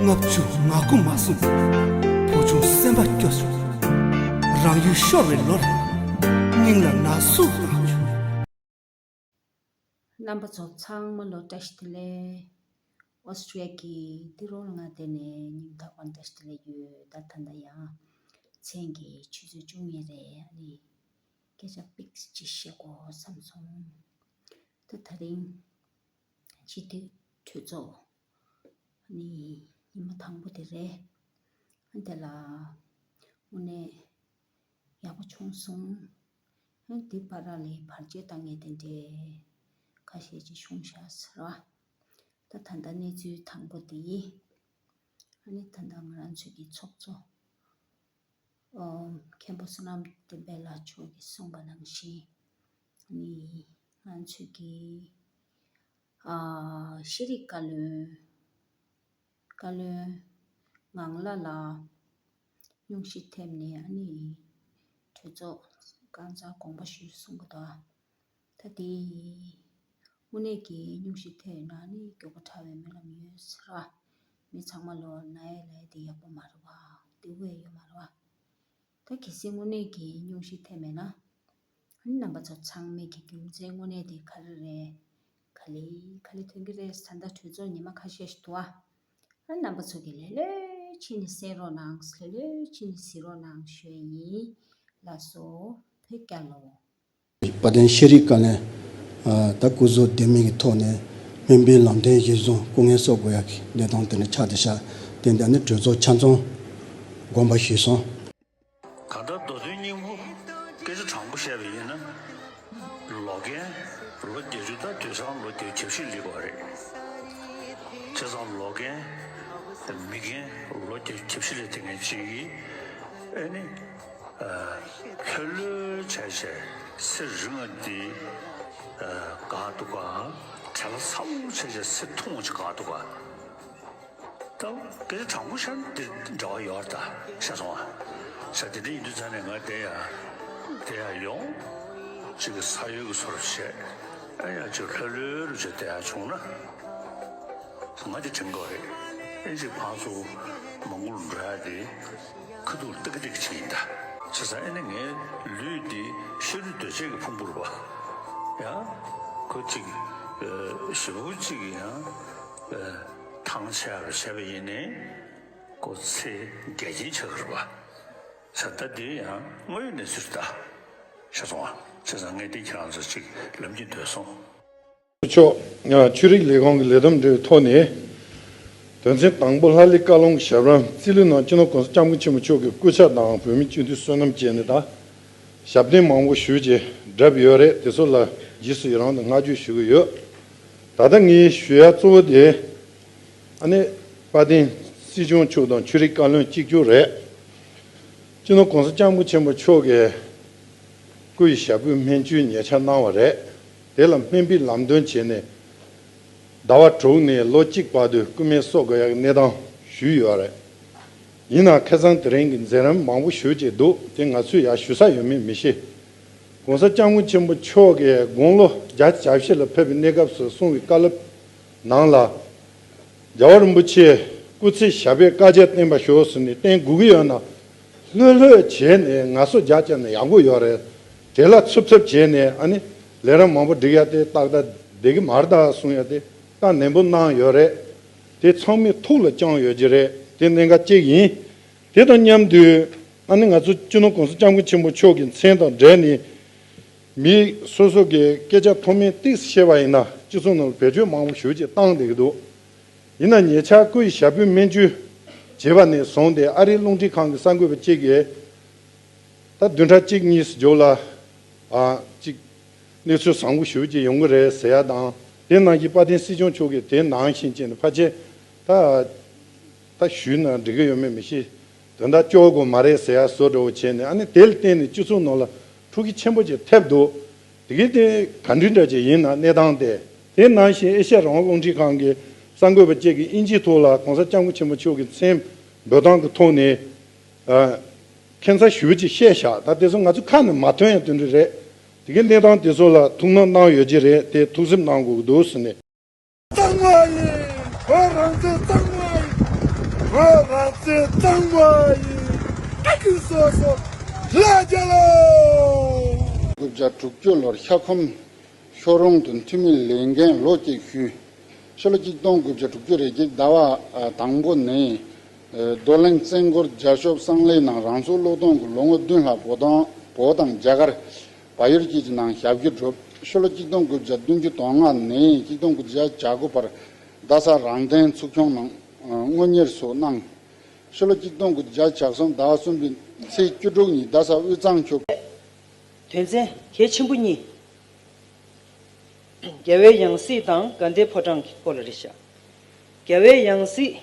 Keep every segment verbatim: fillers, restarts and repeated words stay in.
ལྔ་བཅུ་ང་དགུ་མ་སོང་། བུ་ཆུང་སེམས་པ་སྐྱོ་བྱུང་། རང་ཡུལ་ཤོར་བའི་ལོར། སྙིང་ལ་ན་ཟུག་ལངས་བྱུང་། རྣམ་པ་ཚོ་ཚང་མ་ལོ་བཀྲ་ཤིས་བདེ་ལེགས། ཨོ་སི་ཊི་རི་ཡ་གི་ཏི་རོ་ལ་ང་བསྡད་ནས་ཉིན་ཐག་པ་བཀྲ་ཤིས་བདེ་ལེགས་ཡོད། ད་ད་ལྟ་ཡང་མཚན་གྱི་ཆུ་ཚོད་བཅུ་གཉིས་རེད། ཨ་ནི་སྐད་ཆ་པིག་ཅིག་བཤད་དགོས་བསམ་སོང་། ད་དེ་རིང་སྤྱི་འཐུས་གྲོས་ཚོགས་ནི་ཉི་མ་དང་པོ་དེ་རེད། དེ་ལ་དངོས་གནས་ཡག་པོ་བྱུང་སོང་། དེ་བར་ལ་བར་ཆད་བཏང་མཁན་དེ་འདྲས་ཁ་ཤས་ཅིག་བྱུང་ཤག་ཟེར་བ། ད་ད་ལྟ་གནས་ཚུལ་དང་པོ་དེ་ཡིན། ཨ་ནི་ད་ལྟ་ང་རང་ཚོའི་གི་ཚོགས་གཙོ་ཨོ་མཁན་པོ་བསོད་ནམས་བསྟན་འཕེལ་ལགས་མཆོག་གིས་གསུངས་པ་ནང་བཞིན། ཨ་ནི་ང་ཚོས་ཀྱི་ཨ་ཤེས་རིག་བཀའ་བློན་བཀའ་བློན་ངང་ལགས་ལ་སྙུང་གཞི་ཐེབས་ནས། ཨ་ནི་གྲོས་ཚོགས་རྐང་ཚ་དགོངས་པ་ཞུས་གསུང་གི་འདུག་ད་དེ་དངོས་གནས་ཀྱི་སྙུང་གཞི་ཐེབས་ཡོད་ན་ནི་མགྱོགས་པོ་དྲག་པའི་སྨོན་ལམ་ཡོད་ཟེར་བ། མི་ཚང་མ་ལོ་ན་ཡས་ལ་ཡས་དེ་ཡག་པོ་མ་རེད་བ། བདེ་པོ་ཡོད་མ་རེད་བ། ད་གལ་སྲིད་དངོས་གནས་ཀྱི་སྙུང་གཞི་ཐེབས་མེད་ན། ཨ་ནི་རྣམ་པ་ཚོ་ཚང་མས་ཀྱི་རྒྱུ་མཚན་དངོས་གནས་དེ་ག་རེ་རེད། ག་ལེ་ག་ལེ་ཐོན་གྱི་རེད། ད་ལྟ་གྲོས་ཚོགས་ཉི་མ་ཁ་ཤས་ཤིག་འདུག་ཨ། ཨ་རྣམ་པ་ཚོ་གི་ལེ་ལོས་ཕྱིན་ནས་གསན་རོགས་གནང་། ལེ་ལོས་ཕྱིན་ནས་གཟིགས་རོགས་གནང་ཞུ་ཡ་ཡིན། ལགས་སོ། བོད་རྒྱལ་ལོ། དཔལ་ལྡན་ཤེས་རིག་བཀའ་བློན། ད་སྐུ་གཟུགས་བདེ་མིན་གྱི་ཐོག་ནས་སྨན་པའི་ལམ་སྟོན་གཞིར་བཟུང་སྐུ་ངལ་གསོ་དགོས་ཡག་གི་གནས་སྟངས་དེ་འདྲ་ཆགས་བསྡད་ཤག་དེ་འདྲ་ནི་གྲོས་ཚོགས་ཆ་ཚང་དགོངས་པ་ཞུས་སོང་། གང་ལྟར་མདོ་དོན་སྙིང་པོ་སྐད་ཆ་དྲང་པོ་བཤད་པ་ཡིན་ན། ལོ་རྒན་ལོ་བརྒྱད་ཅུ་དང་དུས་སང་ལོ་བརྒྱད་ཅུ་གྱ་བཞི་སླེབས་པ་རེད། བྱས་ཙང་ལོ་རྒན་མི་རྒན་ལོ་བརྒྱད་ཅུ་གྱ་བཞི་སླེབས་དེ་ངས་ཅིག་ཨེ་ནི། ལྷོད་ལྷོད་བྱས་བྱས་ཚེ་རིང་ང་འདི་དགའ་འདུག་ག་བྲེལ་བ་ཚ་པོ་བྱས་བྱས་ཚེ་ཐུང་བ་ཅིག་དགའ་འདུག་ག་ད་སྐད་ཆ་དྲང་པོ་བཤད་ན་འདི་འདྲ་བ་ཡོད་རེད་ད། ཤེས་སོང་ཨ། ཤ་དེ་འདྲ་ཡིན་དུས་ཙང་ནས་ང་དེ་ཡ་དེ་ཡ་ཡོང་ཅིག་གི་ས་ཡོལ་གི་སོར་བཤད་ཨ་ཡ་ཅིག་ལྷོད་ལྷོད་རུ་བྱས་དེ་ཡ་བྱུང་ན། ང་དེ་དྲན་གོ་རེད། ཨེ་ཅིག་ཕངས་སོ་མང་པོར་འགྲོ་ཡ་དེ་ཁ་ཐུག་ཏག་ཏག་ཅིག་ཡིན་ད། བྱས་ཙང་ཨེ་ནི་ངའི་ལུས་འདི་ཤ་རུས་གདོས་བཅས་ཀྱི་ཕུང་པོ་རེད་པ། ཡང་ཁོ་ཅིག་ཞེ་པོ་ཅིག་ཡང་ཐང་ཆད་རུ་བྱས་པ་ཡིན་ནའི་ཁོ་ཚེ་རྒྱལ་ཆེན་ཆགས་ཀྱི་རེད་པ། བྱས་ཙང་ད་འདི་ཡང་དངོས་ཡོད་གནས་ཚུལ་རེད་ད། ཤེས་སོང་ཨ། བྱས་ཙང་ངས་འདི་ཁྱེད་རང་ཚོ་ཅིག་ལབ་ཀྱིན་སྡོད་སོང་། མཆོག་ཆོས་རིག་ལས་ཁུངས་ཀྱི་ལས་བསྡོམས་འབྲེལ་བའི་ཐོག་ནས། དོན་ཚན་དང་པོ་ལྷ་ལས་བཀའ་བློན་གྱི་ཞབས་རིམ་རྩིས་ལུས་ནང་སྤྱི་ནོར་གོང་ས་སྐྱབས་མགོན་ཆེན་པོ་མཆོག་གི་སྐུ་ཕྱྭ་དང་བོད་མི་སྤྱི་འཐུས་བསོད་ནམས་བཅས་ནས་དང་། ཞབས་བརྟན་མང་པོ་ཞུས་རྗེས་བསྒྲུབས་ཡོད་རེད། དེ་ཚོ་ལ་རྗེས་སུ་ཡི་རང་དང་བསྔགས་བརྗོད་ཞུ་གི་ཡོད། ད་ལྟ་ངས་ཞུ་ཡ་གཙོ་བོ་དེ། ཨ་ནི་དཔལ་ལྡན་སྲིད་སྐྱོང་མཆོག་དང་ཆོས་རིག་བཀའ་བློན་གཅིག་གྱུར་རེད། སྤྱི་ནོར་གོང་ས་སྐྱབས་མགོན་ཆེན་པོ་མཆོག་གིས་སྐུ་ཡི་ཞབས་པུས་སྨན་བཅོས་ཉེ་ཆར་གནང་བ་རེད། དེ་ལ་སྨན་པའི་ལམ་སྟོན་བྱས་ནས་ཟླ་བ་དྲུག་ནས་ལོ་གཅིག་བར་དུ་སྐུ་སྨན་གསོ་དགོས་ཡག་གི་གནས་སྟངས་ཞུས་ཡོད་རེད། ཡིན་ནའང་ཁ་སང་དེ་རིང་གི་མཛད་རིམ་མང་པོ་ཞེ་ཅིག་འདུག་དེ་ང་ཚོས་ཡར་ཞུ་ས་ཡོད་མེད་མི་ཤེས། གོང་ས་སྐྱབས་མགོན་ཆེན་པོ་མཆོག་གིས་དགུང་ལོ་བརྒྱ་ཆ་བཞི་ལ་ཕེབས་པའི་གནས་སྐབས་སུ་གསུངས་པའི་བཀའ་སློབ་ནང་ལ། རྒྱལ་བ་རིན་པོ་ཆེ་སྐུ་ཚེ་ཞབས་པད་བསྐལ་བརྒྱར་བརྟན་པར་ཤོག་ཟེར་ནས་བསྟན་དགོས་ཀྱི་ཡོད་ན། ལྷོད་ལྷོད་བྱས་ནས་ངལ་གསོ་རྒྱག་བྱས་ན་ཡག་པོ་ཡོད་རེད། བྲེལ་བ་འཚུབ་འཚུབ་བྱས་ནས་ཨ་ནི་ལས་རིམ་མང་པོ་སྒྲིག་ཡ་དེ་ཏག་ཏག་བསྡད་ཀྱི་མ་རེད་ད་གསུང་ཡ་དེ་ད་ནན་པོ་གནང་ཡོད་རེད། དེ་ཚང་མའི་ཐུགས་ལ་བཅངས་ཡོད་ཀྱི་རེད། དེ་གནད་འགག་གཅིག་ཡིན། དེ་དང་མཉམ་དུ་ཨ་ནི་ང་ཚོ་སྤྱི་ནོར་གོང་ས་སྐྱབས་མགོན་ཆེན་པོ་མཆོག་གི་མཚན་དང་འབྲེལ་ནས། མི་སོ་སོ་གི་སྐད་ཆ་མཐོ་དམན་ཏོག་ཙམ་བཤད་པ་ཡིན་ན་སྤྱི་ཚོགས་ནང་ལ་བེད་སྤྱོད་མང་པོ་ཞེ་ཅིག་བཏང་བསྡད་ཀྱི་འདུག་ཡིན་ན་ཉེ་ཆར་སྐུ་ཡི་ཞབས་པུས་སྨན་བཅོས་བྱས་པ་ནས་བཟུང་སྟེ་ཨ་རིའི་རླུང་འཕྲིན་ཁང་གི་གསར་འགོད་པ་གཅིག་གིས་ད་བདུན་ཕྲག་གཅིག་གཉིས་སུ་མཇུག་ལ་ཨ་གཅིག་གནས་ཚུལ་བཟང་པོ་ཞེ་ཅིག་ཡོང་གི་རེད་ཟེར་ཡ་དང་། དེ་ནང་བཞིན་དཔལ་ལྡན་སྲིད་སྐྱོང་མཆོག་གིས་དེ་ནང་བཞིན་བྱས་ནས་ཕལ་ཆེར་ད། ད་ཞུས་ན་འགྲིག་གི་ཡོད་མེད་མི་ཤེས། དོན་དག་སྐྱོ་དགོས་མ་རེད་ཟེར་ཡ་བཟོ་འདྲ་བོ་བྱས་ནས་ཨ་ནི་དེ་ལ་བརྟེན་ནས་སྤྱི་ཚོགས་ནང་ལ་འཁྲུག་རྐྱེན་ཆེན་པོ་ཅིག་ཐེབས་འདུག་དེ་གའི་དེ་ག་འདྲ་འདྲ་ཅིག་ཡིན་ན་གནས་སྟངས་དེ། དེ་ནང་བཞིན་ཨེ་ཤ་ཡ་རང་དབང་རླུང་འཕྲིན་ཁང་གི་གསར་འགོད་པ་བཅས་ཀྱིས་དབྱིན་ཇིའི་ཐོག་ལ་གོང་ས་སྐྱབས་མགོན་ཆེན་པོ་མཆོག་གི་མཚན་འབོད་སྟངས་ཀྱི་ཐོག་ནས་ཨ་ཁྱད་མཚར་ཞེ་ཅིག་བཤད་ཤག་ད་དེ་ཚོ་ང་ཚོ་ཁ་ནས་མ་ཐོན་ཡ་དེ་འདྲ་རེད། དེ་གའི་གནས་སྟངས་དེ་ཚོ་ལ་ཐུགས་སྣང་གནང་ཡོད་ཀྱི་རེད། དེ་ཐུགས་སེམས་གནང་དགོས་ཀྱི་འདུག་ཟེར་ནས། གཙང་མ་ཡིན། བོད་རང་བཙན་གཙང་མ་ཡིན། བོད་རང་བཙན་གཙང་མ་ཡིན། ཨ་ཁུ་སོ་སོ་ལ་རྒྱལ་ལོ། དགུ་བརྒྱ་དྲུག་ཅུ་ལོར་ཤ་ཁོམ་ཤོ་རོང་དུ་འཐུས་མི་ལས་འགན་ལོ་གཅིག་ཞུས། ཕྱི་ལོ་གཅིག་སྟོང་དགུ་བརྒྱ་དྲུག་ཅུ་རེ་གཅིག་ཟླ་བ་དང་པོ་ནས། རྡོར་གླིང་བཙན་སྒོར་རྒྱལ་ཤོབ་གསང་གླིང་ནང་རང་སྲོག་བློས་གཏོང་གི་ལོ་ངོ་བདུན་ལྷག་བོད་དང་བོད་དང་རྒྱ་གར་བལ་ཡུལ་བཅས་ཀྱི་ནང་ཞབས་ཞུ་བསྒྲུབས། ཕྱི་ལོ་གཅིག་སྟོང་དགུ་བརྒྱ་བདུན་ཅུ་དོན་ལྔ་ནས་གཅིག་སྟོང་དགུ་བརྒྱ་གྱ་དགུ་བར་རྡ་ས་རང་བཙན་ཚོགས་ཆུང་ནང་དངུལ་གཉེར་སོགས་གནང་། ཕྱི་ལོ་གཅིག་སྟོང་དགུ་བརྒྱ་གྱ་གསུམ་ཟླ་བ་གསུམ་པའི་ཚེས་བཅུ་དྲུག་ཉིན་རྡ་ས་དབུས་གཙང་ཆུ། དོན་ཚན་གལ་ཆེན་པོ་གཉིས། རྒྱལ་བའི་ཡང་སྲིད་དང་དགའ་ལྡན་ཕོ་བྲང་གི་སྐོར་ལ་རེད་ཤག་རྒྱལ་བའི་ཡང་སྲིད།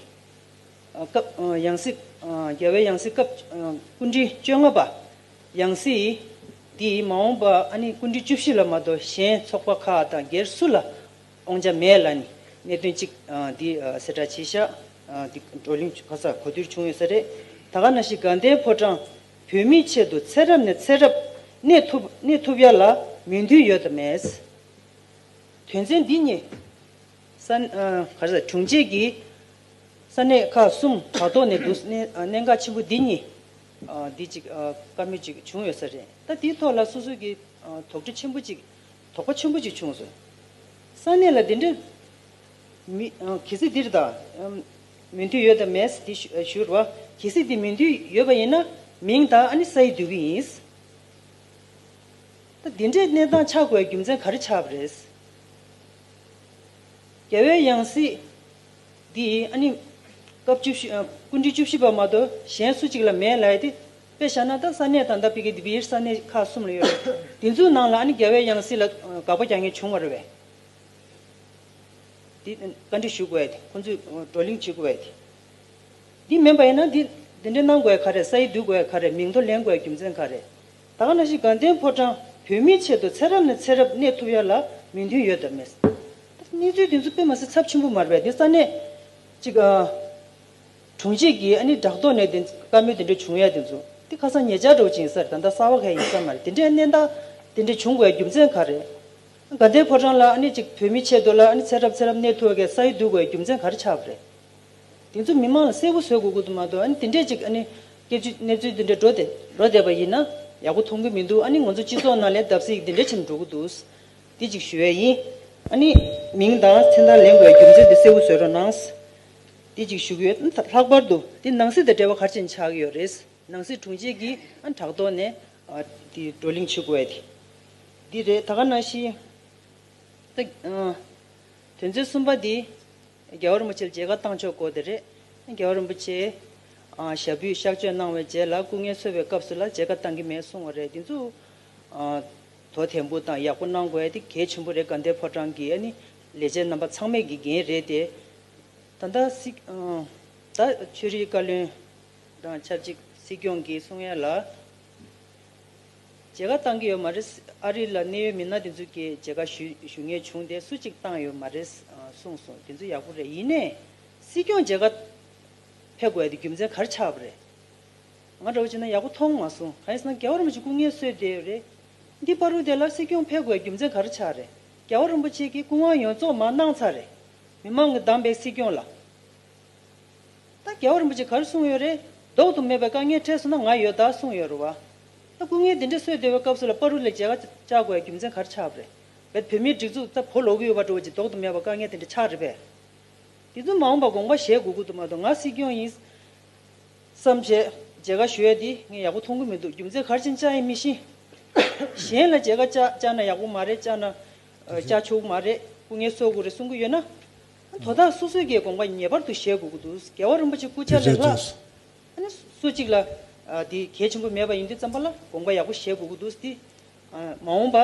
ཨ། སྐབས། ཨ། ཡང་སྲིད། ཨ། རྒྱལ་བའི་ཡང་སྲིད་སྐབས། ཨ། སྐུ་ཕྲེང་བཅོ་ལྔ་པ་ཡང་སྲིད་འདི་མ་འོངས་པ་ཨ་ནི་སྐུ་ཕྲེང་བཅུ་བཞི་ལ་མ་གཏོགས་གཞན་ཚོགས་པ་ཁག་དང་སྒེར་སུ་ལ་དབང་ཆ་མེད་ལབ་ནས་གནད་དོན་གཅིག་ཨ། འདི་ཨ། གསལ་བསྒྲགས་བྱས་ཤག་ཨ། འདི་བགྲོ་གླེང་ག་ས་གོ་བསྡུར་བྱུང་ཡོད་ས་རེད། ད་ག་ནང་བཞིན་དགའ་ལྡན་ཕོ་བྲང་བོད་མིའི་ཆེད་དུ་ཚེ་རབས་ནས་ཚེ་རབས་གནས་ཐུབ་གནས་ཐུབ་ཡ་ལ་མོས་མཐུན་ཡོད་དམ་མེད། དོན་ཚན་འདི་གཉིས། ས། ཨ། ག་རེ་ཟེར། དྲུང་ཆེ་གིས་ས་གནས་ཁག་གསུམ་དྲ་ཐོག་ནས་འདུག་གནད་གནད་འགག་ཆེན་པོ་འདི་གཉིས། ཨ། འདི་གཅིག་ཨ། བཀའ་མོལ་གཅིག་བྱུང་ཡོད་ས་རེད། ད་འདིའི་ཐོག་ལ་སོ་སོ་གི་ཨ། དོགས་འདྲི་ཆེན་པོ་གཅིག་དོགས་པ་ཆེན་པོ་གཅིག་བྱུང་སོང་། ས་གནས་ལ་འདི་འདྲ་མི། ཨ། གལ་སྲིད་འདིར་ད་མོས་མཐུན་ཡོད་དམ་མེད་འདི་ཞུ་ཞུ་རོགས། གལ་སྲིད་འདི་མོས་མཐུན་ཡོད་པ་ཡིན་ན་མིང་དང་ཨ་ནི་ས་ཡིག་བསྡུ་གི་ཡིན། ད་འདི་འདྲའི་གནས་སྟངས་ཆགས་དགོས་རྒྱུ་མཚན་ག་རེ་ཆགས་པ་རེད། རྒྱལ་བའི་ཡང་སྲིད་འདི་ཨ་ནི་སྐབས་བཅུ་བཞི། ཨ། སྐུ་ཕྲེང་བཅུ་བཞི་པ་མ་གཏོགས་གཞན་སུ་གཅིག་ལ་མེད་ལབ་ཡ་དེ། དཔེ་བཞག་ན་ད་ས་གནས་ད་ལྟ་ཕ་གི་འདི་བི་ཧར་ས་གནས་ཁག་གསུམ་ལ་ཡོད་རེད། འདི་ཚོའི་ནང་ལ་ཨ་ནི་རྒྱལ་བའི་ཡང་སྲིད་ལ་དགག་པ་རྒྱག་མཁན་བྱུང་བ་རེད་པས། འདི་བཀའ་འདྲི་ཞུ་དགོས་ཡ་དེ། ཁོང་ཚོས་བགྲོ་གླེང་བྱེད་དགོས་ཡ་དེ། འདི་མིན་པ་ཡིན་ན་འདི་འདི་འདྲ་གནང་དགོས་ཡ་ག་རེ། ས་ཡིག་བསྡུ་དགོས་ཡ་ག་རེ། མིང་ཐོ་ལེན་དགོས་ཡ་རྒྱུ་མཚན་ག་རེ། ད་ག་ནང་བཞིན་དགའ་ལྡན་ཕོ་བྲང་བོད་མིའི་ཆེད་དུ་ཚེ་རབས་ནས་ཚེ་རབས་གནས་ཐུབ་ཡ་ལ་མོས་མཐུན་ཡོད་དམ་མེད། ད་གནས་ཚུལ་འདི་ཚོ་དཔེ་མ་སྲིད་ཚབས་ཆེན་པོ་མ་རེད་པས། འདི་ས་གནས་གཅིག་ཨ། དྲུང་ཆེ་གིས་ཨ་ནི་དྲ་ཐོག་ནས་དེ་བཀའ་མོལ་དེ་འདྲ་བྱུང་ཡ་དེ་ཚོ་དེ་ཁ་སང་ཉེ་ཆར་འདྲ་བོ་ཅིག་ཡིན་ས་རེད། ད་ལྟ་གསར་པ་གང་ཡིན་ས་མ་རེད། དེ་འདྲའི་གནས་སྟངས་དེ་འདྲ་བྱུང་དགོས་རྒྱུ་མཚན་ག་རེད། དགའ་ལྡན་ཕོ་བྲང་ལ་ཨ་ནི་ཅིག་བོད་མིའི་ཆེད་དུ་ལ་ཨ་ནི་ཚེ་རབས་ཚེ་རབས་གནས་ཐུབ་པའི་ས་ཡིག་བསྡུ་དགོས་རྒྱུ་མཚན་ག་རེ་ཆགས་པ་རེད། དེ་ཚོ་མི་མང་ལ་གསལ་པོ་བཟོ་དགོས་ཀྱི་འདུག་མ་གཏོགས་ཨ་ནི་དེ་འདྲས་ཅིག་ཨ་ནི་སྐད་ཆ་གནས་ཚུལ་དེ་འདྲ་འགྲོ་བསྡད་འགྲོ་བསྡད་པ་ཡིན་ན་ཡག་པོ་མཐོང་གི་མི་འདུག་ཨ་ནི་ང་ཚོ་སྤྱི་ཚོགས་ནང་ལ་བརྡབ་གསིག་དེ་འདྲ་ཕྱིན་འགྲོ་གི་འདུག་དེ་ཅིག་ཞུ་ཡས་ཡིན། ཨ་ནི་མིང་དང་མཚན་རྟགས་ལེན་དགོས་རྒྱུ་མཚན་དེ་གསལ་པོ་བཟོ་རོགས་གནང་། དེ་ཅིག་ཞུ་གི་ཡོད། ལྷག་པར་དུ་དེ་ནང་སྲིད་དང་འབྲེལ་བ་ག་རེ་བྱས་ནས་ཆགས་ཀྱི་ཡོད་རེད། ནང་སྲིད་དྲུང་ཆེ་གིས་ཨ་དྲ་ཐོག་ནས་ཨ་དེ་བགྲོ་གླེང་བྱེད་དགོས་ཡ་དེ་འདི་རེད། ད་ག་ནང་བཞིན་ད་ཨ་དོན་ཚན་གསུམ་པ་འདི་རྒྱལ་བ་རིན་པོ་ཆེ་ལ་མཇལ་ཁ་བཏང་ཕྱོགས་སྐོར་དེ་རེད། རྒྱལ་བ་རིན་པོ་ཆེ་ཨ་ཞབས་པུས་གཤགས་བཅོས་གནང་བའི་རྗེས་ལ་སྐུ་ངལ་གསོ་བའི་སྐབས་སུ་ལ་མཇལ་ཁ་བཏང་གི་མེད་གསུངས་པ་རེད། འདི་ཚོ་ཨ་དོ་དམ་པོ་དང་ཡག་པོ་གནང་དགོས་ཡ་དེ་གལ་ཆེན་པོ་རེད། དགའ་ལྡན་ཕོ་བྲང་གི་ཨ་ནི་ལས་བྱེད་རྣམ་པ་ཚང་མས་ཀྱི་འགན་རེད་དེ། ད་ལྟ་སྲིད། ཨ་ད་ཆོས་རིག་བཀའ་བློན་དང་ཆབས་ཅིག་སྲིད་སྐྱོང་གིས་གསུང་ཡ་ལ། མཇལ་ཁ་བཏང་གི་ཡོད་མ་རེད། ཨ་རི་ལ་གནད་ཡོད་མི་སྣ་དེ་ཚོ་གིས་མཇལ་ཁ་ཞུ་ཞུ་མཁན་བྱུང་སྟེ་སུ་གཅིག་བཏང་ཡོད་མ་རེད་གསུངས་སོང་། དེ་ཚོ་ཡག་པོ་རེད། ཡིན་ནའི་སྲིད་སྐྱོང་མཇལ་ཁ་ཕེབས་དགོས་ཡ་དེ་རྒྱུ་མཚན་ག་རེ་ཆགས་པ་རེད། ང་འདྲ་བོ་བྱས་ན་ཡག་པོ་མཐོང་མ་སོང་། གང་ཡིན་ཟེར་ན་རྒྱལ་བ་རིན་པོ་ཆེ་སྐུ་ངལ་གསོས་བསྡད་ཡོད་རེད། འདི་བར་དུ་དེ་ལ་སྲིད་སྐྱོང་ཕེབས་དགོས་རྒྱུ་མཚན་ག་རེ་ཆགས་རེད། རྒྱལ་བ་རིན་པོ་ཆེ་གིས་སྐུ་དབང་ཡོངས་རྫོགས་མར་གནང་ཚར་རེད། མི་མང་གིས་བདམས་པའི་སྲིད་སྐྱོང་ལ། ད་རྒྱལ་བ་རིན་པོ་ཆེ་ག་རེ་གསུངས་ཡོད་རེད། ལྡོག་ཏུ་མེད་པའི་དཀའ་ངལ་འཕྲད་སོང་ན་ང་ཡོད་ད་གསུངས་ཡོད་རེད་བ། ད་སྐུ་ངལ་འདི་འདྲ་གསོས་བསྡད་པའི་སྐབས་སུ་ལ་བར་དུ་ལ་མཇལ་ཁ་བཅར་དགོས་རྒྱུ་མཚན་ག་རེ་ཆགས་པ་རེད། བོད་མིའི་སྒྲིག་འཛུགས་ད་བོ་ལོག་གི་ཡོད་པ་འདྲ་བོ་ཅིག་ལྡོག་ཏུ་མེད་པ་དཀའ་ངལ་དེ་འདྲ་ཆགས་རེད་པས། དེ་ཚོ་མ་འོངས་པ་དགོངས་པ་བཞེས་དགོས་ཀྱི་འདུག་མ་གཏོགས་ང་སྲིད་སྐྱོང་ཡིན་བསམ་བྱས་མཇལ་ཁ་ཞུ་ཡ་དེ་ངས་ཡག་པོ་མཐོང་གི་མི་འདུག་རྒྱུ་མཚན་ག་རེ་བྱས་ནས་བཅར་ཡིན་མི་ཤེས། གཞན་ལ་མཇལ་ཁ་བཅར་བཅར་ན་ཡག་པོ་མ་རེད། བཅར་ན་ཨ་བཅར་ཆོག་གི་མ་རེད། སྐུ་ངལ་གསོ་དགོས་རེད་གསུང་གི་ཡོད་ན། དོ་བདག་སོ་སོས་ཀྱི་དགོངས་པ་ངེས་པར་དུ་བཞེས་དགོས་ཀྱི་འདུག་རྒྱལ་བ་རིན་པོ་ཆེ་སྐུ་ཕྱྭ་ལས་ལྷག་ཨ་ནི་སུ་གཅིག་ལ་ཨ་དེ་གལ་ཆེན་པོ་མེད་པ་ཡིན་དུས་ཙམ་པ་ལ་དགོངས་པ་ཡག་པོ་བཞེས་དགོས་ཀྱི་འདུག་དེ་ཨ་མ་འོངས་པ་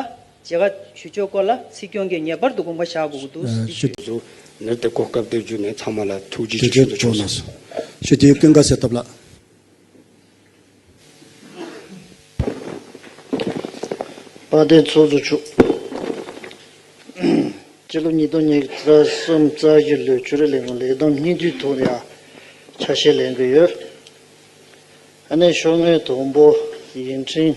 མཇལ་ཁ་ཞུ་ཕྱོགས་སྐོར་ལ་སྲིད་སྐྱོང་གིས་ངེས་པར་དུ་དགོངས་པ་བཞག་དགོས་ཀྱི་འདུག་ཨ་དེ་ཞུ། ཞུ། ནར་དེ་གོ་སྐབས་དེ་བརྒྱུད་ནས་ཚང་མ་ལ་ཐུགས་རྗེ་ཆེ་ཞུ་འདོད་བྱུང་སོང་། ཞུ་དེ་ཀུན་དགའ་གསལ་ཐབས་ལགས། དཔལ་ལྡན་ཚོགས་གཙོ་མཆོག་སྤྱི་ལོ་ཉིས་སྟོང་ཉི་ཤུ་རྩ་གསུམ་རྩ་བཞི་ལོའི་ཆོས་རིག་ལས་ཁུངས་ལས་བསྡོམས་སྙིང་བསྡུས་ཐོག་ལ་ཡང་ཆ་ཤས་ལེན་གྱི་ཡོད། ཨ་ནི་ཤོག་ངོས་དང་པོ་ཡིག་ཕྲེང་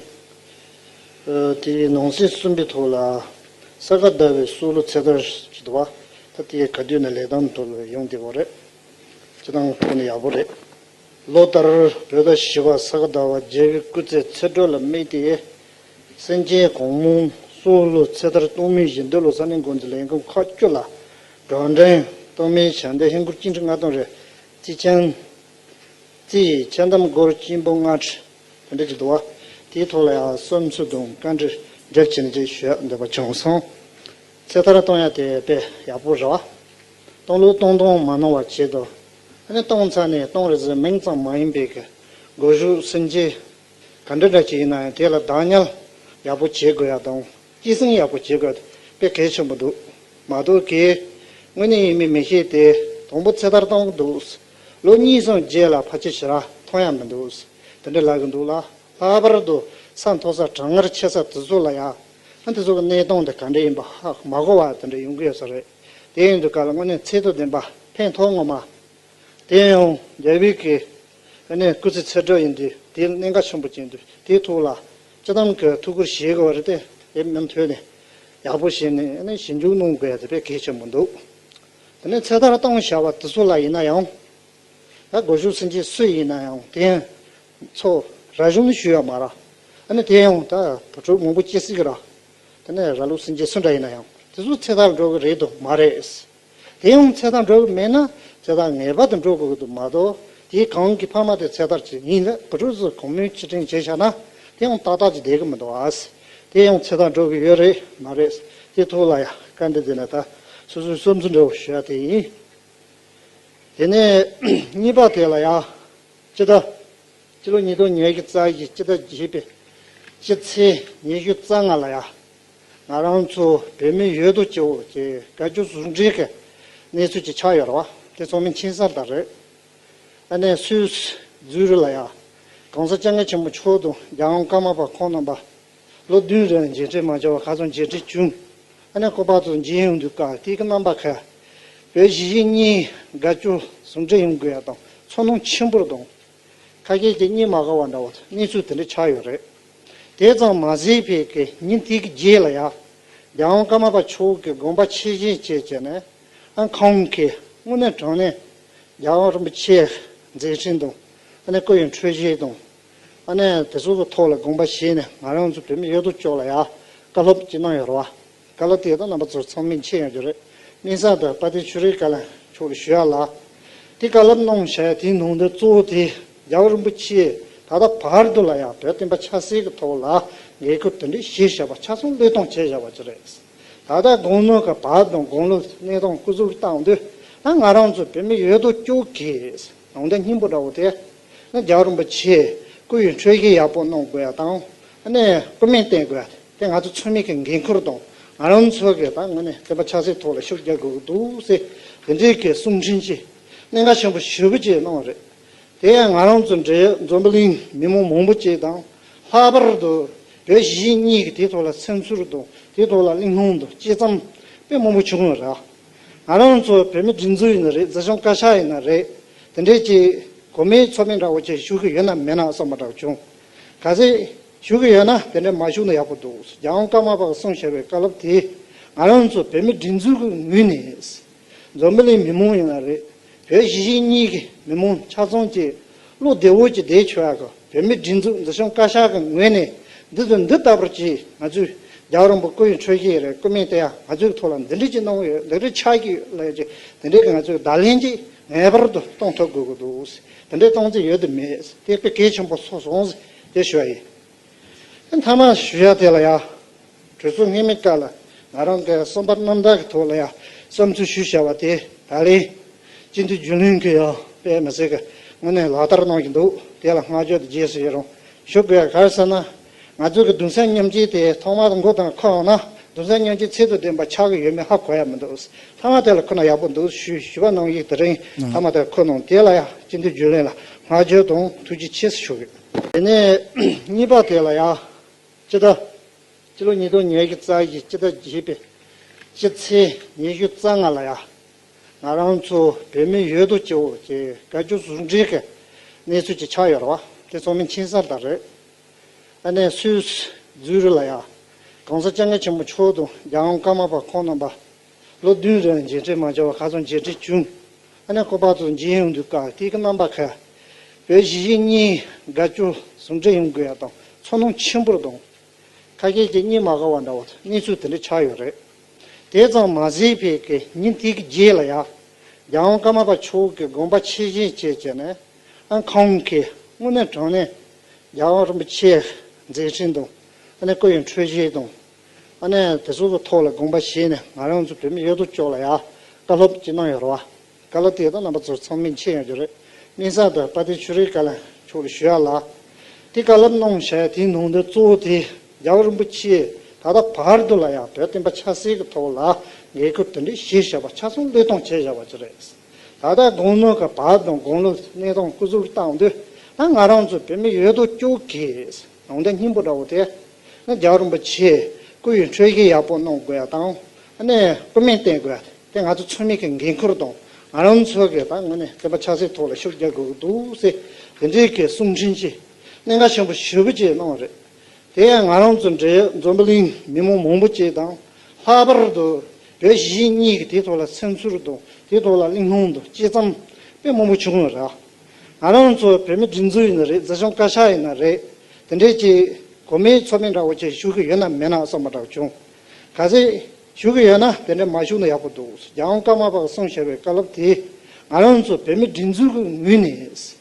ཨ་དེའི་ནང་གསེས་གསུམ་པའི་ཐོག་ལ་ས་ག་ཟླ་བའི་སྲོག་ལོ་ཚེས་ཟླ་ཞིག་འདུག་བ། ད་དེ་ག་དུས་ནས་ལས་བསྡོམས་ཐོག་ལ་ཡོང་བསྡད་པ་རེད། དང་ཁོ་ནི་ཡག་པོ་རེད། ལོ་ལྟར་བོད་ཟླ་བཞི་པ་ས་ག་ཟླ་བ་བརྒྱད་པའི་སྐུ་ཚེ་ཚེས་དྲུག་ལ་དམིགས་ཏེ། སེམས་ཅན་གང་མང་སྲོག་བླུ་ཚེ་ཐར་གཏོང་མུས་བཞིན་འདུག་ལོ་ས་གནས་འགོ་འཛིན་ལས་ཁུངས་ཁག་བཅུ་ལ་སྒྲོག་འགྲེལ་གཏོང་མུས་བྱ་འདི་ཧིན་སྒོར་བཅུ་ཁྲི་ལྔ་སྟོང་རེད། རྩིས་ཆེན། རྩིས་ཆེན་གཏམ་སྒོར་གཅིག་འབུམ་ལྔ་ཁྲི། དེ་འདྲ་ཅིག་འདུག་བ། དེའི་ཐོག་ལ་ཡང་བསམ་ཚུལ་དང་བཀའ་འདྲི་འདེབས་བྱས་ནས་ཅིག་ཞུ་ཡག་འདོད་པ་བྱུང་སོང་། ཚེ་ཐར་གཏོང་ཡག་དེ་དཔེ་ཡག་པོ་རེད་བ། གཏོང་ལུགས་གཏོང་སྟངས་མ་ནོར་བ་བྱེད་དོ། ཨ་ནི་གཏོང་ཚར་ནས་གཏོང་རེས་གཟའ་མིང་ཙམ་མ་ཡིན་པའི་གི་སྒོ་ཕྱུགས་སེམས་ཅན་ག་འདྲ་འདྲ་ཅིག་ཡིན་ན་ཡང་དེ་ལ་བདག་ཉར་ཡག་པོ་བྱེད་དགོས་ཡག་དང་། སྐྱེད་སྲིང་ཡག་པོ་བྱེད་དགོས་དཔེ་གལ་ཆེན་པོ་འདུག་མ་གཏོགས་ཀྱི་དངོས་གནས་ཡིན་མིན་མི་ཤེས་ཏེ། དང་པོ་ཚེ་ཐར་གཏོང་གི་འདུག་ལོ་གཉིས་གསུམ་རྗེས་ལ་ཕལ་ཆེར་ཞེ་དྲག་མཐོང་ཡག་མི་འདུག་དེ་འདྲ་ལབ་གི་འདུག་ལ། ལྷག་པར་དུ་ས་མཐོ་ས་གྲང་ངར་ཆེ་ས་དེ་ཚོ་ལ་ཡ། ཨ་དེ་ཚོ་གི་གནས་སྟངས་དེ་ག་འདྲ་ཡིན་པ་ཧ་མ་གོ་བ་དེ་འདྲ་ཡོང་གི་ཡོད་ས་རེད། དེ་ཡིན་དུས་ག་ལ་དངོས་གནས་ཚད་དང་ལྡན་པ་ཕན་ཐོགས་ངོ་མ། དེ་ཡང་རྒྱལ་བའི་གི་ཨ་ནི་སྐུ་ཚེ་ཚེ་སྒྲུབ་ཡིན་དུས་དེ་གནད་འགག་ཆེན་པོ་ཅན་དུས་དེའི་ཐོག་ལ་སྤྱི་བཏང་གི་ཐུགས་ཁུར་བཞེས་དགོས་པ་རེད་དེ། དེ་མུ་མཐུད་ནས་ཡག་པོ་བྱས་ནས་ཨ་ནི་ཞིབ་འཇུག་གནང་དགོས་ཡ་དེ་དཔེ་གལ་ཆེན་པོ་འདུག་དེ་ནས་ཚེ་ཐར་གཏོང་བྱ་བ་དེ་ཚོ་ལ་ཡིན་ན་ཡང་། ད་སྒོ་ཕྱུགས་སེམས་ཅན་སུ་ཡིན་ན་ཡང་དེ་ཚོ་ར་གཞུང་ནས་ཞུ་ཡ་མ་ར། ཨ་ནི་དེ་ཡང་ད་བུ་ཕྲུག་མང་པོ་སྐྱེ་སྲིད་ཀྱི་ར། དེ་ནས་ར་ལུག་སེམས་ཅན་སུ་འདྲ་ཡིན་ན་ཡང་དེ་ཚོ་ཚེ་ཐར་འགྲོ་གི་རེད་དམ་མ་རེད། དེ་ཡང་ཚེ་ཐར་འགྲོ་གི་མེད་ན་ཚེ་ཐར་ངེས་པར་དུ་འགྲོ་དགོས་ཀྱི་འདུག་མ་གཏོགས་དེའི་གང་གི་ཕ་མ་དེ་ཚེ་ཐར་ཅིག་ཡིན་ལ་བུ་ཕྲུག་ཚོ་གང་མོས་ཕྱིར་དྲན་བྱས་བཞག་ན་དེ་ཡང་ཏག་ཏག་ཅིག་བསྡད་ཀྱི་མི་འདུག་ཨ། དེ་ཡང་ཚེ་ཐར་འགྲོ་གི་ཡོད་རེད་མ་རེད། དེ་ཐོག་ལ་ཡ་བཀའ་འདྲི་དེ་ནས་ད་སོ་སོའི་བསམ་ཚུལ་འདྲ་བོ་ཞུ་ཡ་དེ་ཡིན། དེ་ནས་གཉིས་པ་དེ་ལ་ཡ། སྤྱི་ཟླ། སྤྱི་ལོ་ཉིས་སྟོང་ཉེར་གཅིག་རྩ་བཞི་སྤྱི་ཟླ་བརྒྱད་པའི་སྤྱི་ཚེས་ཉི་ཤུ་རྩ་ལྔ་ལ་ཡ། ང་རང་ཚོ་བོད་མི་ཡོད་དོ་ཅོག་གི་དགའ་སྐྱོ་ཟུང་འབྲེལ་གྱི་གནས་ཚུལ་ཅིག་ཆགས་ཡོད་རེད་བ། དེ་ཚང་མས་མཁྱེན་གསལ་ལྟར་རེད། ཨ་ནེ་སུད་སི་ཛུ་རིག་ལ་ཡ། གོང་ས་སྐྱབས་མགོན་ཆེན་པོ་མཆོག་དང་རྒྱལ་དབང་ཀརྨ་པ་ཁོང་རྣམ་པ། ལོ་བདུན་རིང་མཇལ་འཕྲད་མ་བྱུང་བར་ཁ་སང་མཇལ་འཕྲད་བྱུང་། ཨ་ནེ་སྐུ་པར་དུ་མཇལ་ཡོང་དུས་སྐབས་དེ་གི་རྣམ་པ་ཁ། བོད་གཞིས་བྱེས་གཉིས་དགའ་སྐྱོ་ཟུང་འབྲེལ་ཡོང་དགོས་ཡ་དང་ཚོར་སྣང་ཆེན་པོ་རེད་དང་། ཁ་སྐད་ཀྱི་གཉིད་མ་ཁུག་པ་འདྲ་བོ་གནས་ཚུལ་དེ་འདྲ་ཆགས་ཡོད་རེད། དེ་ཙམ་མ་ཟད་པའི་གི་ཉིན་དེ་གི་རྗེས་ལ་ཡ། རྒྱལ་དབང་ཀརྨ་པ་མཆོག་གི་དགོངས་པ་ཆེ་བཞེས་བྱས་བྱས་ནས། ཨ་ཁོང་གིས་དངོས་གནས་དྲང་གནས་རྒྱལ་བ་རིན་པོ་ཆེ་མཛད་འཕྲིན་དང་། ཨ་ནི་སྐུ་ཡི་འཕྲོད་བཞེས་དང་། ཨ་ནི་དེ་ཚོ་གི་ཐོག་ལ་དགོངས་པ་བཞེས་ནས་ང་རང་ཚོ་བོད་མི་ཡོད་དོ་ཅོག་ལ་ཡ་བཀའ་སློབ་ཅིག་གནང་ཡོད་རེད་བ། བཀའ་སློབ་དེ་དག་རྣམ་པ་ཚོར་ཚང་མས་མཁྱེན་ཡོད་རྒྱུ་རེད། དམིགས་བསལ་དུ་དཔལ་ལྡན་ཆོས་རིག་བཀའ་བློན་མཆོག་ལ་ཞུ་ཡ་ལ། དེ་བཀའ་སློབ་གནང་བྱས་དེའི་ནང་དོན་གཙོ་བོ་དེ་རྒྱལ་བ་རིན་པོ་ཆེ་ད་ལྟ་བར་དུ་ལ་ཡང་བོད་བསྟན་པ་ཆབ་སྲིད་ཀྱི་ཐོག་ལ་འགན་ཁུར་དེ་འདྲ་བཞེས་བཞག་པ་ཆ་ཚང་བློས་གཏོང་བྱས་བཞག་པ་ཅིག་རེད། ད་ལྟ་དགུང་ལོ་གི་བར་དང་དགུང་ལོ་གནས་སྟངས་སྐུ་གཟུགས་བལྟས་དུས་ད་ང་རང་ཚོ་བོད་མི་ཡོད་དོ་ཅོག་གིས་ནང་དོན་སྙིང་པོ་འདྲ་བོ་དེ། ཨ་ནི་རྒྱལ་བ་རིན་པོ་ཆེ་སྐུ་ཡི་འཕྲོད་བཞེས་ཡག་པོ་གནང་དགོས་ཡ་དང་། ཨ་ནི་སྐུ་མིང་བསྟན་དགོས་ཡ་དེ་ང་ཚོ་ཚང་མའི་གི་འགན་ཁུར་དང་། ང་རང་ཚོ་གི་ད་དངོས་གནས་བསྟན་པ་ཆབ་སྲིད་ཐོག་ལ་ཤུགས་རྒྱག་དགོས་ཀྱི་འདུག་ཟེར་དེ་འདྲའི་གི་གསུང་འཕྲིན་ཅིག་གནད་འགག་ཆེན་པོ་ཞེ་པོ་ཅིག་གནང་བ་རེད། དེ་ཡང་ང་རང་ཚོ་འབྲེལ་ཡོད་འཛམ་བུ་གླིང་མི་མང་མང་པོ་ཅིག་དང་། ལྷག་པར་དུ་བོད་གཞིས་བྱེས་གཉིས་ཀྱི་དེའི་ཐོག་ལ་སེམས་ཚོར་དང་དེའི་ཐོག་ལ་གླེང་སློང་དང་དཔྱད་རྩོམ་དཔེ་མང་པོ་བྱུང་ཡོད་རེད། ང་རང་ཚོ་བོད་མི་སྒྲིག་འཛུགས་ཡིན་ན་རེད། མཛད་གཞུང་བཀའ་ཤག་ཡིན་ན་རེད། དེ་འདྲའི་ཅིག་གོ་མེད་ཚོར་མེད་འདྲ་བོ་ཅིག་ཞུ་གི་ཡོད་ན་མེད་ན་བསམ་པ་འདྲ་བོ་བྱུང་། གལ་སྲིད་ཞུ་གི་ཡོད་ན་དེ་འདྲ་མ་ཞུ་ན་ཡག་པོ་འདུག་རྒྱལ་དབང་ཀརྨ་པ་གིས་གསུངས་བཞག་པའི་བཀའ་སློབ་དེ་ང་རང་ཚོ་བོད་མི་སྒྲིག་འཛུགས་ཀྱི་ངོས་ནས། འཛམ་བུ་གླིང་མི་མང་ཡིན་ན་རེད། བོད་གཞིས་བྱེས་གཉིས་ཀྱི་མི་མང་ཆ་ཚང་གཅིག་བློ་བདེ་བོ་གཅིག་བསྡད་ཆོག་ཡག་གི་བོད་མི་སྒྲིག་འཛུགས་མཛད་གཞུང་བཀའ་ཤག་གི་ངོས་ནས་འདི་ཚོ་འདི་ལྟ་བུར་གྱིས་ང་ཚོས་རྒྱལ་བ་རིན་པོ་སྐུ་ཡི་འཕྲོད་བཞེས་རེད། སྐུ་མིང་བསྟན་ཡ་ང་ཚོའི་ཐོག་ལ་འདི་འདྲ་ཅིག་གནང་ཡོད། འདི་འདྲ་ཆགས་ཀྱི་ཡོད་ལབ་ཡ་ཅིག་དེ་འདྲའི་གི་ང་ཚོས་བརྡ་ལན་ཅིག་ངེས་པར་དུ་གཏོང་ཐུབ་དགོས་ཀྱི་འདུག་དེ་འདྲའི་གཏོང་རྩིས་ཡོད་དམ་མེད་དེ་དཔེ་གལ་ཆེན་པོ་ཚོར་སོང་ཟེར་དེ་ཞུ་ཡ་ཡིན། མཐའ་མ་ཞུ་ཡ་དེ་ལ་ཡ། གྲོས་ཚོགས་སྔོན་མའི་སྐབས་ལ་ང་རང་གི་གསུམ་པ་རྣམ་དག་གི་ཐོག་ལ་ཡ་བསམ་ཚུལ་ཞུས་བཞག་པ་དེ་ད་ལན་སྤྱི་འཐུས་རྒྱུན་ལས་ཀྱིས་ཡང་དཔེ་མི་སྲིད་ཀྱི་དངོས་གནས་ལག་བསྟར་གནང་གི་འདུག་དེ་ལ་བསྔགས་བརྗོད་དང་རྗེས་སུ་ཡི་རང་ཞུ་དགོས་ཡ་ག་རེ་ཟེར་ན། ང་ཚོའི་གི་གདུང་སེམས་མཉམ་སྐྱེད་དེ་ཐོག་མར་མགོ་དང་འཁོར་ཡོང་ན་གདུང་སེམས་མཉམ་སྐྱེད་ཚད་དང་ལྡན་པ་ཆགས་ཀྱི་ཡོད་མེད་ཧ་གོ་ཡ་མི་འདུག་མཐའ་མ་དེ་ལ་ཁོ་ན་ཡག་པོ་འདུག་ཞུས་ཞུ་བ་གནང་ཡིག་དེ་རིང་མཐའ་མ་དེ་ཁོ་གནང་དེ་ལ་ཡ་སྤྱི་འཐུས་རྒྱུན་ལས་ལ་བསྔགས་བརྗོད་དང་ཐུགས་རྗེ་ཆེ་ཞུ་གི། དེ་ནས་གཉིས་པ་དེ་ལ་ཡ། སྤྱི་ཟླ། སྤྱི་ལོ་ཉིས་སྟོང་ཉེར་གཅིག་རྩ་བཞི་སྤྱི་ཟླ་བརྒྱད་པའི་སྤྱི་ཚེས་ཉི་ཤུ་རྩ་ལྔ་ལ་ཡ། ང་རང་ཚོ་བོད་མི་ཡོད་དོ་ཅོག་གི་དགའ་སྐྱོ་ཟུང་འབྲེལ་གྱི་གནས་ཚུལ་ཅིག་ཆགས་ཡོད་རེད་བ། དེ་ཚང་མས་མཁྱེན་གསལ་ལྟར་རེད། ཨ་ནེ་སུད་སི་ཛུ་རིག་ལ་ཡ། གོང་ས་སྐྱབས་མགོན་ཆེན་པོ་མཆོག་དང་རྒྱལ་དབང་ཀརྨ་པ་ཁོང་རྣམ་པ། ལོ་བདུན་རིང་མཇལ་འཕྲད་མ་བྱུང་བར་ཁ་སང་མཇལ་འཕྲད་བྱུང་། ཨ་ནི་ཁོ་པ་ཚོ་མཇལ་ཡོང་དུས་ཀ་དེའི་གི་རྣམ་པ་ཁ། བོད་གཞིས་བྱེས་གཉིས་དགའ་སྐྱོ་ཟུང་འབྲེལ་ཡོང་དགོས་ཡ་དང་ཚོར་སྣང་ཆེན་པོ་རེད་དང་། ཁ་སྐད་ཀྱི་གཉིས་མ་དགའ་བ་འདྲ་བོ་གནས་ཚུལ་དེ་འདྲ་ཆགས་ཡོད་རེད། དེ་ཙམ་མ་ཟད་པའི་གི་ཉིན་དེའི་གི་རྗེས་ལ་ཡ། རྒྱལ་དབང་ཀརྨ་པ་མཆོག་གི་དགོངས་པ་ཆེད་བཞེས་བྱས་བྱས་ནས། ཨ་ཁོང་གིས་དངོས་གནས་དྲང་གནས་རྒྱལ་དབང་རིན་པོ་ཆེ་མཛད་འཕྲིན་དང་། ཨ་ནི་སྐུ་ཡི་འཕྲོད་བཞེས་དང་། ཨ་ནི་དེ་ཚོ་གི་ཐོག་ལ་དགོངས་པ་བཞེས་ནས་ང་རང་ཚོ་བོད་མི་ཡོད་དོ་ཅོག་ལ་ཡ་བཀའ་སློབ་ཅིག་གནང་ཡོད་རེད་བ། བཀའ་སློབ་དེ་དག་རྣམ་པ་ཚོར་ཚང་མས་མཁྱེན་ཡོད་རྒྱུ་རེད། སྨན་གསར་དང་དཔལ་ལྡན་ཆོས་རིག་བཀའ་བློན་མཆོག་ལ་ཞུ་ཡ་ལ། དེ་བཀའ་སློབ་གནང་བྱས་དེའི་ནང་དོན་གཙོ་བོ་དེ་རྒྱལ་བ་རིན་པོ་ཆེ་ད་ལྟ་བར་དུ་ལ་ཡང་བོད་བསྟན་པ་ཆབ་སྲིད་ཀྱི་ཐོག་ལ་འགན་ཁུར་དེ་འདྲ་བཞེས་བཞག་པ་ཆ་ཚང་བློས་གཏོང་བྱས་བཞག་པ་ཅིག་རེད། ད་ལྟ་དགུང་ལོ་གི་བར་དང་དགུང་ལོ་གནས་སྟངས་སྐུ་གཟུགས་བཏང་དུས་ད་ང་རང་ཚོ་བོད་མི་ཡོད་དོ་ཅོག་གིས་ནང་དོན་སྙིང་པོ་འདྲ་བོ་དེ། ན་རྒྱལ་བ་རིན་པོ་ཆེ་སྐུ་ཡི་འཕྲོད་བཞེས་ཡག་པོ་གནང་དགོས་ཡ་དང་། ཨ་ནི་སྐུ་སྨན་བསྟེན་དགོས་ཡ་དེ་ང་ཚོ་ཚང་མའི་གི་འགན་ཁུར་དང་ང་རང་ཚོ་གི་ད་ངོས་ནས་བསྟན་པ་ཆབ་སྲིད་ཐོག་ལ་ཤུགས་རྒྱག་དགོས་ཀྱི་འདུག་ཟེར་དེ་འདྲའི་གི་གསུང་འཕྲིན་ཅིག་གནད་འགག་ཆེན་པོ་ཞེ་པོ་ཅིག་གནང་བ་རེད། དེ་ཡང་ང་རང་ཚོ་འབྲེལ་ཡོད་འཛམ་བུ་གླིང་མི་མང་མང་པོ་ཅིག་དང་། ལྷག་པར་དུ་བོད་གཞིས་བྱེས་གཉིས་ཀྱི་དེའི་ཐོག་ལ་སེམས་ཚོར་དང་དེའི་ཐོག་ལ་གླེང་སློང་དང་དཔྱད་རྩོམ་དཔེ་མང་པོ་བྱུང་ཡོད་རེད། ང་རང་ཚོ་བོད་མི་སྒྲིག་འཛུགས་ཡིན་ན་རེད། འཛིན་སྐྱོང་བཀའ་ཤག་ཡིན་ན་རེད། དེ་འདྲའི་ཅིག་གོ་མིའི་ཚོགས་མི་འདྲ་བོ་ཅིག་ཞུགས་ཀྱི་ཡོད་ན་མེད་ན་བསམ་པ་འདྲ་བོ་བྱུང་། གལ་སྲིད་ཞུགས་ཀྱི་ཡོད་ན་དེ་འདྲ་མ་ཞུགས་ན་ཡག་པོ་འདུག་རྒྱལ་དབང་ཀརྨ་པ་གིས་གསུངས་བཞག་པའི་བཀའ་སློབ་དེ་ང་རང་ཚོ་བོད་མི་སྒྲིག་འཛུགས་ཀྱི་ངོས་ནས།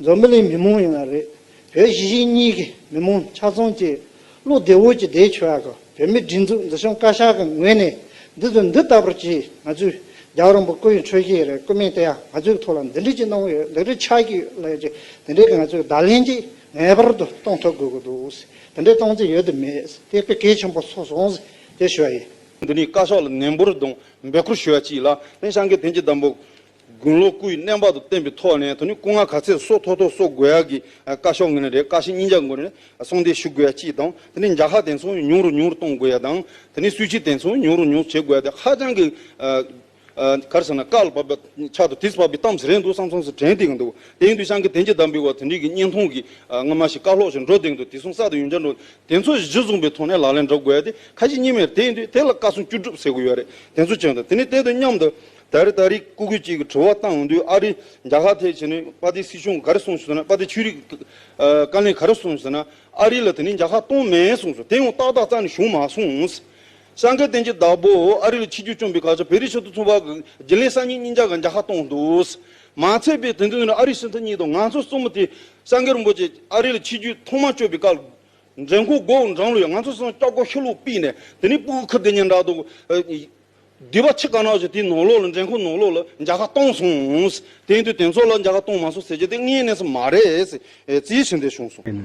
འཛམ་བུ་གླིང་མི་མང་ཡིན་ན་རེད། བོད་གཞིས་བྱེས་གཉིས་ཀྱི་མི་མང་ཆ་ཚང་གིས་བློ་བདེ་བོ་ཅིག་བསྡད་ཆོག་ཡག་གི་བོད་མི་སྒྲིག་འཛུགས་འཛིན་སྐྱོང་བཀའ་ཤག་གི་ངོས་ནས་འདི་ཚོ་འདི་ལྟ་བུར་ཅིག་ང་ཚོས་རྒྱལ་བ་རིན་པོ་སྐུ་ཡི་འཕྲོད་བཞེས་རེད། སྐུ་སྨན་དེ་ཡང་ང་ཚོའི་ཐོག་ལ་འདི་འདྲ་ཅིག་གནང་ཡོད། ལེགས་གྲུབ་ཆགས་ཀྱི་ཡོད་ལབ་ཅིག་དེ་འདྲའི་གི་ང་ཚོས་བརྡ་ལན་ཅིག་ངེས་པར་དུ་གཏོང་ཐུབ་དགོས་ཀྱི་འདུག་དེ་འདྲའི་གཏོང་རྩིས་ཡོད་དམ་མེད་དེ་དཔེ་གལ་ཆེན་པོ་ཚོར་སོང་ཟེར་དེ་ཞུ་བ་ཡིན། འདི་ནི་བཀའ་ཤག་ལ་ནན་པོར་དང་འབོད་སྐུལ་ཞུ་བ་ཅིག་ལ་ནི་སངས་རྒྱས་བསྟན་འཛིན་བདག་པོ། དགུང་ལོ་སྐུ་ཡི་བསྣན་པ་དང་བསྟུན་པའི་ཐོག་ནས་དེ་ནི་སྐུ་ངལ་ག་ཚད་གསོ་ཐུབ་ཐུབ་གསོ་དགོས་ཡག་གི་བཀའ་ཤག་ངོས་ནས་རེད། བཀའ་ཤག་སྙིང་རྗེ་ངོས་ནས་གསོལ་འདེབས་ཞུ་དགོས་ཡག་གཅིག་དང་། དེ་ནི་མཇལ་ཁ་དེ་ཚོ་ཉུང་རུ་ཉུང་རུ་གཏོང་དགོས་ཡག་དང་། དེ་ནི་གསོལ་ཇ་དེ་ཚོ་ཉུང་རུ་ཉུང་རུ་བྱེད་དགོས་ཡག་དེ་ཧ་ཅང་གི་ཨ་ཨ་ག་རེ་ཟེར་ན་བཀའ་ལ་བབ་པ་ཆགས་འདུག་དེས་བབ་པའི་གཏམ་ཞིག་རེད་འདུག་བསམ་བསམ་ཞིག་དྲན་བསྡད་ཀྱི་འདུག་དེ་ཡིན་དུས་སངས་རྒྱས་བསྟན་འཛིན་བདག་པོའི་བ་དེ་འདྲའི་གི་བརྙན་ཐུང་གི་ཨ་སྔ་མ་ཞིག་བཀའ་སློབ་ཞིག་འགྲོ་བསྡད་ཀྱི་འདུག་དེ་སོང་ས་དང་ཡོན་ཆབ་འགྲོ། དེ་ཚོ་གཞི་བཟུང་པའི་ཐོག་ནས་ལག་ལེན་འགྲོ་དགོས་ཡ་དེ་ཁ་ཞིག་གཉིས་མེད་དེ་ཡིན་དུས་དེ་ལ་བཀའ་གསུང་བཅུ་དྲུག་ཟེར་གྱི་ཡོད་རེད། དེ་ཚོ་བྱས་འདུག་དེ་ནས་དེ་དང་མཉམ་དུ་ད་རེས་ད་རེས་སྐུ་སྒེར་གཅིག་གི་དྲི་བ་བཏང་དུས་ཨ་རི་མཇལ་ཁ་དེ་བྱས་ནས་དཔལ་ལྡན་སྲིད་སྐྱོང་ག་རེ་གསུངས་སོང་ཟེར་ན། དཔལ་ལྡན་ཆོས་རིག་བཀའ་བློན་ག་རེ་གསུངས་སོང་ཟེར་ན། ཨ་རི་ལ་དེ་ནས་མཇལ་ཁ་གཏོང་མེད་གསུངས་སོང་། དེ་ཡང་ཏག་ཏག་རྩ་ནས་བྱུང་མ་སོང་། སངས་རྒྱས་བསྟན་འཛིན་བདག་པོ་ཨ་རི་ལ་ཆིབས་བསྒྱུར་བསྐྱོན་པའི་སྐབས་སུ་བོད་རིགས་སྤྱི་མཐུན་ཚོགས་པ་གི་རྒྱུན་ལས་གསར་རྙིང་གཉིས་ཆ་གིས་མཇལ་ཁ་གཏོང་འདུག་མ་ཚད་པའི་དེ་དུས་ནས་ཨ་རི་སྲིད་འཛིན་གཉིས་དང་ང་ཚོ་གསུམ་དེ་སངས་རྒྱས་རིན་པོ་ཆེ་ཨ་རི་ལ་ཆིབས་བསྒྱུར་ཐོག་མ་བསྐྱོན་པའི་སྐབས། མགྲོན་ཁང་སྒོ་འགྲམ་ལ་ཡོད། ང་ཚོ་ཚང་སྐྱབས་སྒོ་ཕྱི་ལོགས་ཕུད་ནས་དེ་ནས་སྤུ་གུ་ཁུར་དེ་ཉིན་འདྲ་འདུག་སྡེ་པ་ཆི་ག་ན་ཞིག་དེའི་ནང་ལོགས་ལ་མགྲོན་ཁང་ནང་ལོགས་ལ་མཇལ་ཁ་གཏོང་སོང་། དེ་ཡིན་དུས་དེ་ཚོ་ལ་མཇལ་ཁ་གཏོང་མ་སོང་ཟེར་རྒྱུ་དེ་དངོས་གནས་སུ་མ་རེད་ཟེར་རྩིས་ཞུ་འདོད་བྱུང་སོང་།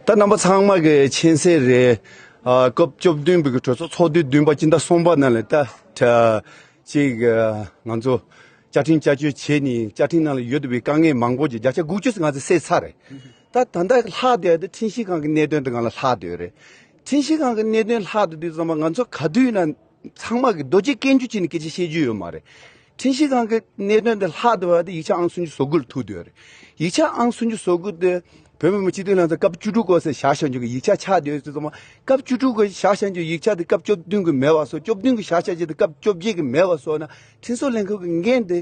ད་རྣམ་པ་ཚང་མ་གི་མཁྱེན་གསལ་རེད། ཨ་སྐབས་བཅུ་བདུན་པའི་གི་གྲོས་ཚོགས་ཚོགས་དུས་བདུན་པ་སྤྱི་ཟླ་གསུམ་པ་ནང་ལ་ད་ད་ཅིག་ང་ཚོ་བཅའ་ཁྲིམས་བསྐྱར་བཅོས་བྱས་ནས་བཅའ་ཁྲིམས་ནང་ལ་ཡོད་བསྡད་པའི་དཀའ་ངལ་མང་པོ་ཅིག་བརྒྱ་ཆ་དགུ་བཅུ་ང་ཚོ་སེལ་ཚར་རེད། ད་ད་ལྟ་ལྷག་བསྡད་ཡ་དེ་ཁྲིམས་ཞིབ་ཁང་གི་གནད་དོན་དེ་སྒང་ལ་ལྷག་བསྡད་ཡོད་རེད། ཁྲིམས་ཞིབ་ཁང་གི་གནད་དོན་ལྷག་བསྡད་དུས་ཙམ་པ་ང་ཚོ་ག་དུས་ཡིན་ན་ཚང་མ་གི་རྡོ་རྗེ་སྐེམ་རྒྱུ་བྱས་ནས་སྐད་ཆ་བཤད་རྒྱུ་ཡོད་མ་རེད། ཁྲིམས་ཞིབ་ཁང་གི་གནད་དོན་དེ་ལྷག་བསྡད་པ་དེ་ཡིག་ཆ་ཨང་སུམ་ཅུ་སོ་དགུ་ལ་ཐུག་བསྡད་ཡོད་རེད། ཡིག་ཆ་ཨང་སུམ་ཅུ་སོ་དགུ་དེ་བོད་མི་མང་སྤྱི་འཐུས་ལྷན་ཚོགས་སྐབས་བཅུ་དྲུག་གོ་ས་བཞག་བཞག་རྒྱུ་གི་ཡིག་ཆ་ཆགས་བསྡད་ཡོད་དུས་ཙམ་པ་སྐབས་བཅུ་དྲུག་གོ་བཞག་བཞག་རྒྱུ་ཡིག་ཆ་དེ་སྐབས་བཅུ་བདུན་གི་མེད་པ་བཟོ། བཅུ་བདུན་གི་བཞག་བཞག་རྒྱུ་དེ་སྐབས་བཅོ་བརྒྱད་གི་མེད་པ་བཟོ་ན་ཁྲིམས་བཟོ་ལྷན་ཁང་གི་འགན་དེ་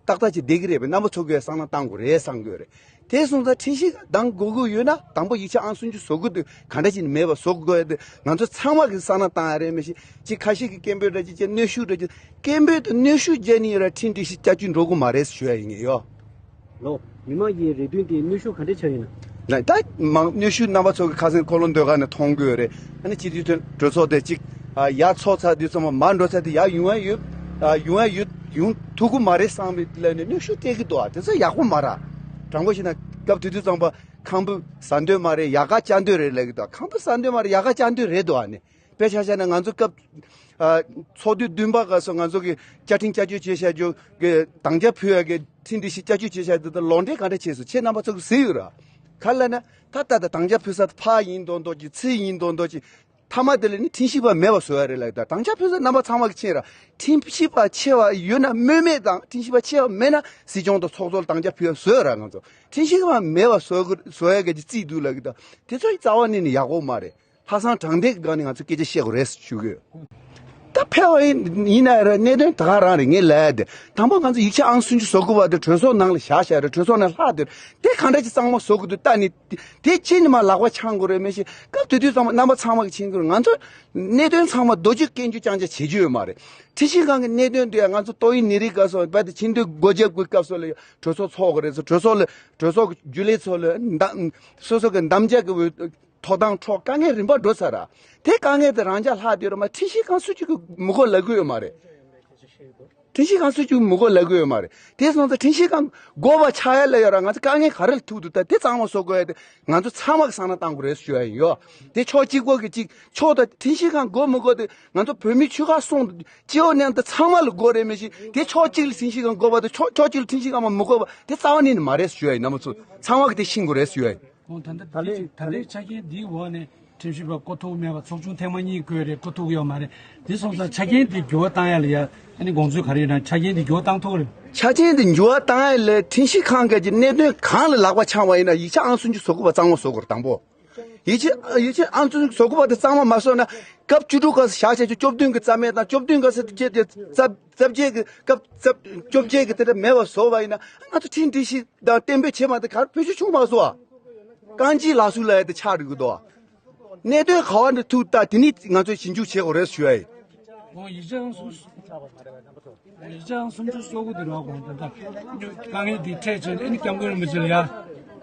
ཏག་ཏག་ཅིག་བསྡད་ཀྱི་རེད་པས། རྣམ་པ་ཚོ་གིས་བསམ་བློ་བཏང་དགོས་རེད་བསམ་གྱི་ཡོད་རེད། དེ་སོང་ཙང་ཁྲིམས་ཞིབ་ཁང་གདམ་དགོས་ཀྱི་ཡོད་ན་དང་པོ་ཡིག་ཆ་ཨང་སུམ་ཅུ་སོ་དགུ་དེ་ག་འདྲ་ཅིག་ནས་མེད་པ་བཟོ་དགོས་ཡ་དེ་ང་ཚོ་ཚང་མ་གིས་བསམ་བློ་བཏང་ཡ་རེད། མི་ཤེས་ཅིག་ཁ་ཤས་ཀྱིས་སྐད་འབོད་འདྲ་ཅིག་བྱས་གནོན་ཤུགས་འདྲ་ཅིག་སྐད་འབོད་དང་གནོན་ཤུགས་བརྒྱབ་ནས་ཡོད་ར་ཁྲིམས་སྒྲིག་གཞི་བསྐྱར་བཅོས་འགྲོ་གི་མ་རེད་ཞུ་ཡ་ཡིན་ངེས་ཡོ། ལོ། མི་མང་གི་རེ་འདུན་དེ་གནོན་ཤུགས་ག་འདྲ་ཆགས་ཡོད་ན། ལ་ད་མང་གནོན་ཤུགས་རྣམ་པ་ཚོ་གི་ཁ་སང་ཁོ་ལོ་འདོད་ག་ནས་མཐོང་གི་ཡོད་རེད། ཨ་ནི་སྤྱི་འཐུས་གྲོས་ཚོགས་དེ་གཅིག་ཨ་ཡར་ཚོགས་ཚར་དུས་ཙམ་པ་མར་འགྲོ་ཚར་དུས་ཡར་ཡོང་ཡ་ཡོད། ཨ་ཡོང་ཡ་ཡོད་ཡོང་ཐུབ་ཀྱི་མ་རེད་བསམ་པའི་ལས་ནས་གནོན་ཤུགས་སྤྲད་ཀྱི་འདུག་ཨ་དེ་ཚོ་ཡག་པོ་མ་རེད། དྲང་པོ་བཤད་ན་སྐབས་དེ་དུས་ཙམ་པ་ཁང་པ་ཟ་འདོད་མ་རེད་ཡལ་ག་བཅག་འདོད་རེད་ལབ་ཀྱི་འདུག་ཁང་པ་ཟ་འདོད་མ་རེད་ཡལ་ག་བཅག་འདོད་རེད་འདུག་ཨ་ནི། དཔེ་ཆ་བཞག་ན་ང་ཚོ་སྐབས་ཨ་ཚོགས་དུས་བདུན་པ་སྐབས་སུ་ང་ཚོ་གི་བཅའ་ཁྲིམས་བསྐྱར་བཅོས་བྱས་བཞག་རྒྱུ་གི་དམ་བཅའ་ཕུལ་ཡ་གི་ཁྲིམས་སྒྲིག་གཞི་བསྐྱར་བཅོས་བྱས་བཞག་རྒྱུ་དེ་ལག་འབྲེལ་ག་འདྲ་བྱས་སོང་ཁྱེད་རྣམ་པ་ཚོ་གིས་གཟིགས་ཡོད་ར། ག་ལབ་ན་ད་ལྟ་ད་དམ་བཅའ་ཕུལ་ས་དེ་ཕར་ཡིན་མདོག་མདོག་ཅིག་ཚུར་ཡིན་མདོག་མདོག་ཅིག་མཐའ་མ་དེ་ལ་ནི་ཁྲིམས་ཞིབ་པ་མེད་པ་བཟོ་ཡ་རེད་ལབ་ཀྱི་འདུག་དམ་བཅའ་ཕུལ་ས་རྣམ་པ་ཚང་མ་གིས་མཁྱེན་ར། ཁྲིམས་ཞིབ་པ་ཆེ་བ་ཡོད་ན་སྨོས་མེད་དང་ཁྲིམས་ཞིབ་པ་ཆེ་བ་མེད་ན་སྲིད་སྐྱོང་དང་ཚོགས་གཙོ་ལ་དམ་བཅའ་ཕུལ་ཡ་བཟོ་ཡ་ར། ང་ཚོ་ཁྲིམས་ཞིབ་པ་མེད་པ་བཟོ་དགོས་བཟོ་ཡ་གི་རྩིས་འདུག་ལབ་ཀྱི་འདུག་དེ་ཚོ་ཡི་རྩ་བ་ནས་ནི་ཡག་པོ་མ་རེད། ལྷག་བསམ་དྲང་བདེན་གྱི་སྒང་ནས་ང་ཚོས་སྐད་ཆ་བཤད་དགོས་རེད་ཞུ་གི་ཡོད། ད་ ད་ཕལ་བ་ཡིན་ཡིན་ན་ར་གནད་དོན་ད་ག་རང་རེད། ངས་ལབ་ཡ་དེ་དང་པོ་ང་ཚོ་ཡིག་ཆ་ཨང་སུམ་ཅུ་སོ་དགུ་པ་དེ་གྲོས་ཚོགས་ནང་ལ་བཞག་བཞག་རེད། གྲོས་ཚོགས་ནང་ལྷག་དེ་དེ་གང་འདྲ་ཅིག་གཙང་མ་བཟོ་དགོས་འདུག་ལྟ་ནི་དེ་ཕྱིན་ནས་མ་ལག་པ་འཆང་དགོས་རེད། མི་ཤེས་སྐབས་དེ་དུས་ཙམ་པ་རྣམ་པ་ཚང་མ་གི་ཕྱིན་དགོས་རེད། ང་ཚོ་གནད་དོན་ཚང་མ་རྡོ་རྗེ་སྐད་འཇུ་རྐྱང་རྐྱང་བྱེད་རྒྱུ་ཡོད་མ་རེད། ཁྲིམས་ཞིབ་ཁང་གི་གནད་དོན་དེ་ང་ཚོ་ཏོག་དབྱིབས་ནད་རིགས་སྐབས་སུ་བ་དེ་ཆིངས་དོན་སྒོ་བརྒྱབ་དགོས་སྐབས་སུ་ལ་གྲོས་ཚོགས་ཚོགས་དགོས་རེད་ཟེར། གྲོས་ཚོགས་ལ་གྲོས་ཚོགས་ཀྱི་རྒྱུན་ལས་ཚོ་ལ་འདམ་སོ་སོ་གི་འདམ་རྒྱག་གི་འོས་ཐོབ་ཐང་འཕྲོག་དཀའ་ངལ་རིམ་པ་འགྲོ་ཚར་ར། དེ་དཀའ་ངལ་དེ་རང་འཇགས་ལྷག་དེ་རུ་མ་ཁྲིམས་ཞིབ་ཁང་སུ་གཅིག་གི་མི་དགོས་ལབ་གི་ཡོད་མ་རེད། ཁྲིམས་ཞིབ་ཁང་སུ་གཅིག་མི་དགོས་ལབ་གི་ཡོད་མ་རེད། དེ་སོང་ཙང་ཁྲིམས་ཞིབ་ཁང་དགོས་པ་ཆགས་ཡ་ལ་ཡོད་ར། ང་ཚོ་དཀའ་ངལ་ག་རེ་ལ་ཐུག་འདུག་ད་དེ་གཙང་མ་བཟོ་དགོས་ཡ་དེ་ང་ཚོ་ཚང་མ་གི་བསམ་བློ་བཏང་དགོས་རེད་ཞུ་ཡ་ཡིན་ཡོ། དེ་ཕྱོགས་གཅིག་པོ་གི་གཅིག་ཕྱོགས་དང་ཁྲིམས་ཞིབ་ཁང་དགོས་མི་དགོས་དེ་ང་ཚོ་བོད་མི་ཆོལ་ཁ་གསུམ་སྤྱི་འོག་མཉམ་དུ་ཚང་མ་ལ་དགོས་རེད། མི་ཤེས་དེ་ཕྱོགས་གཅིག་ལ་ཁྲིམས་ཞིབ་ཁང་དགོས་པ་དེ་ཕྱོགས་ཕྱོགས་གཅིག་ལ་ཁྲིམས་ཞིབ་ཁང་མ་མི་དགོས་པ་དེ་རྩ་བ་ཉིད་ནས་མ་རེད་ཞུ་ཡ་ཡིན། རྣམ་པ་ཚོ་ཚང་མ་གི་དེ་ཤེས་དགོས་རེད་ཞུ་ཡ་ཡིན། ཁོང་ད་ལྟ་ད་ལྟའི་ད་ལྟའི་ཆ་རྐྱེན་འདིའི་འོག་ནས་ཁྲིམས་ཞིབ་པ་བསྐོ་ཐུབ་མེད་པ། ཚོགས་ཆུང་ཐེངས་མ་གཉིས་བསྐོས་རེད། བསྐོ་ཐུབ་ཡོད་མ་རེད། དེ་སོང་ཙང་ཆ་རྐྱེན་འདི་འགྱུར་བ་བཏང་ཡ་ལ་ཡ་ཨ་ནི་དགོངས་ཚུལ་ག་རེ་ཡོད་ན། ཆ་རྐྱེན་འདི་འགྱུར་བ་བཏང་ཡ་ལ་ཡ་ཆ་རྐྱེན་འདི་འགྱུར་བ་བཏང་ཡ་ལ་ཁྲིམས་ཞིབ་ཁང་གི་གནད་དོན་གང་ལ་ལག་པ་འཆང་བ་ཡིན་ན་ཡིག་ཆ་ཨང་སུམ་ཅུ་སོ་དགུ་པ་གཙང་མ་བཟོ་དགོས་རེད། དང་པོ། ཡིག་ཆ་ཡིག་ཆ་ཨང་སུམ་ཅུ་སོ་དགུ་པ་དེ་གཙང་མ་མ་བཟོ་ན་སྐབས་བཅུ་དྲུག་སྐབས་སུ་བཞག་བྱས་བཅུ་བདུན་གི་རྩ་མེད་དང་། བཅུ་བདུན་སྐབས་སུ་བཅད་དེ་རྩ་རྩ་བརྒྱད་ཀྱི་སྐབས་རྩ་བཅོ་བརྒྱད་ཀྱི་དེ་འདྲ་མེད་པ་བཟོ་བ་ཡིན་ན་ང་ཚོ་ཁྲིམས་སྒྲིག་གཞི་དང་གཏན་འབེབས་བྱས་མ་དེ་གར་བེད་སྤྱོད་བྱུང་མ་སོང་བ། རྐང་གཅིག་ལག་སུ་ལ་ཡ་དེ་ཆགས་འགྲོ་གི་འདུག་གནད་དོན་ག་བ་འདི་ཐུག་ད་དེ་ནི་ང་ཚོས་ཞིབ་འཇུག་བྱེད་དགོས་རེད་ཞུ་ཡ་ཡིན། ཨོ་ཡིག་ཆ་ཨང་སུམ་ཡིག་ཆ་ཨང་སུམ་ཅུ་སོ་དགུ་དེ་རོགས་གོང་དེ་དག་དཀའ་ངལ་འདི་འཕྲད་བྱས་ཨ་ནི་སྐྱབས་མགོན་རིན་པོ་ཆེ་ལ་ཡ།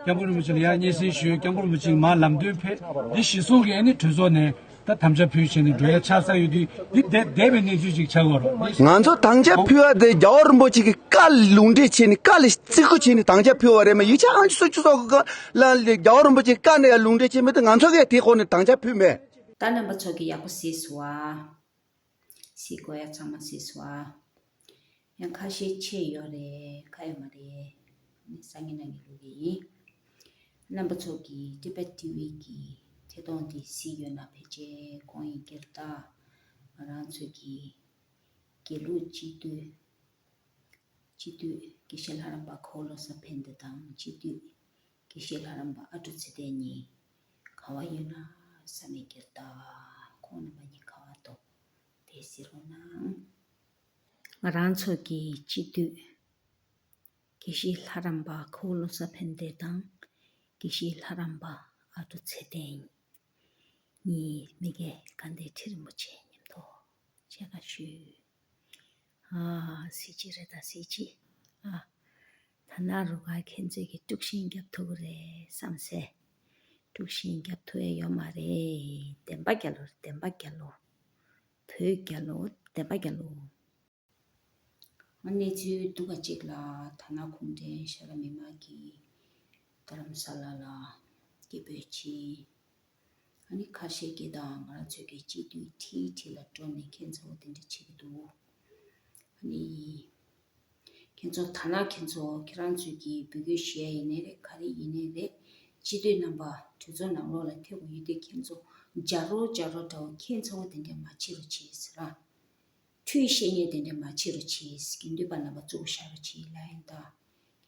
སྐྱབས་མགོན་རིན་པོ་ཆེ་ལ་ཡ་སྙན་སེང་ཞུས། སྐྱབས་མགོན་རིན་པོ་ཆེས་མར་ལམ་སྟོན་ཕེབས། འདི་གཞི་བཟུང་གིས་ཨ་ནི་གྲོས་ཚོགས་ནས་ད་དམ་བཅའ་ཕུལ་བྱས་ནས་འགྲོ་ཡ་ཆགས་ས་ཡོད་དུས་འདི་བསྡད་བསྡད་པའི་གནས་ཚུལ་ཅིག་ཆགས་ཡོད་རེད། ང་ཚོ་དམ་བཅའ་ཕུལ་བ་དེ་རྒྱལ་བ་རིན་པོ་ཆེ་གི་བཀའ་ལུང་འདྲེན་བྱས་ནས་བཀའ་ལ་བརྩི་བཀུར་བྱས་ནས་དམ་བཅའ་ཕུལ་བ་རེད་མ། ཡིག་ཆ་ཨང་ཅིག་སུ་ཅིག་སོགས་ཀྱི་ལ་རྒྱལ་བ་རིན་པོ་ཆེའི་བཀའ་ནས་ཡང་ལུང་འདྲེན་བྱས་མེད་དུས་ང་ཚོ་གས་དེའི་སྐོར་ནས་དམ་བཅའ་ཕུལ་མེད། ད་རྣམ་པ་ཚོ་གི་ཡག་པོ་གཟིགས་སོང་ཨ། གཟིགས་དགོས་ཡ་ཚང་མ་གཟིགས་སོང་ཨ། ཡང་ཁ་ཤས་ཆད་ཡོད་རེད། ཁ་ཡོད་མ་རེད། ནི་སང་ཉིན་གནང་གི་ལུགས་ཀྱི་ཡིན། རྣམ་པ་ཚོ་གི་ཊི་བེཊ་ཊི་ཝི་གི་ཐད་གཏོང་དེ་གཟིགས་ཡོད་ན་ཕལ་ཆེར་དགོངས་ཡིན་ཀྱི་རེད། ད་ང་རང་ཚོ་གི་དགེ་ལུགས་སྤྱི་འཐུས་སྤྱི་འཐུས་དགེ་བཤེས་ལྷ་རམས་པ་ཁོ་བོ་བློ་བཟང་ཕན་བདེ་དང་སྤྱི་འཐུས་དགེ་བཤེས་ལྷ་རམས་པ་ཨ་ཀྲུག་ཚེ་བརྟན་གཉིས་ག་བ་ཡོད་ན་བསམ་མེད་ཀྱི་ལྟ། ཁོང་རྣམ་པ་གཉིས་ག་བ་འདུག་དེ་གཟིགས་རོགས་གནང་། ང་རང་ཚོ་གི་སྤྱི་འཐུས་དགེ་བཤེས་ལྷ་རམས་པ་ཁོ་བོ་བློ་བཟང་ཕན་བདེ་དང་དགེ་བཤེས་ལྷ་རམས་པ་ཨ་ཀྲུག་ཚེ་བརྟན་གཉིས་མི་དགེ་དགའ་ལྡན་ཁྲི་རིན་པོ་ཆེ་མཉམ་དུ་མཇལ་ཁ་ཞུས། ཨ། གཟི་བརྗིད་རེད་ད་གཟི་བརྗིད། ཨ། ད་ནང་རུ་ཁག་ཁྱེད་ཚོས་ཀྱི་དཀྲུག་ཤིང་རྒྱབ་ཐུབ་ཀྱི་རེད་བསམ་སེ། དཀྲུག་ཤིང་རྒྱབ་ཐུབ་ཡ་ཡོད་མ་རེད། བདེན་པ་རྒྱལ་ལོ། བདེན་པ་རྒྱལ་ལོ། བོད་རྒྱལ་ལོ། བདེན་པ་རྒྱལ་ལོ། ཨ། གནས་ཚུལ་སྡུག་ག་ཅིག་ལ་ད་ནང་གུང་ཁྲན་ཤ་ལ་མི་མང་གིས་རྡ་རམ་ས་ལ་ལ་སྐད་འབོད་བྱས། ཨ་ནི་ཁ་ཤས་ཀྱིས་དང་ང་རང་ཚོའི་གི་སྤྱི་འཐུས་ཁྲི་ཁྲི་ལ་སྤྲོ་ནས་ཁྱེད་ཚོ་དེ་འདྲ་བྱེད་ཀྱི་འདུག་ཨ་ནི་ཁྱེད་ཚོ་ད་ནང་ཁྱེད་ཚོ་ཁྱེད་རང་ཚོའི་གི་འབོད་སྐུལ་ཞུ་ཡ་ཡིན་ནའི་རེད། ག་རེ་ཡིན་ནའི་རེད། སྤྱི་འཐུས་རྣམ་པ་གྲོས་ཚོགས་ནང་ལོགས་ལ་ཐེ་གོ་ཡོད་དུས་ཁྱེད་ཚོ་རྒྱག་རོགས་རྒྱག་རོགས་འདྲ་བོ་ཁྱེད་ཚོ་དེ་འདྲ་མ་བྱེད་རོགས་བྱེད་ཟེར་ར། ཁྲུས་བཤད་མཁན་དེ་འདྲ་མ་བྱེད་རོགས་བྱེད། དགེ་འདུན་པ་རྣམ་པ་གཙོ་བོ་བཞག་རོགས་བྱེད་ལབ་ཡིན་ད།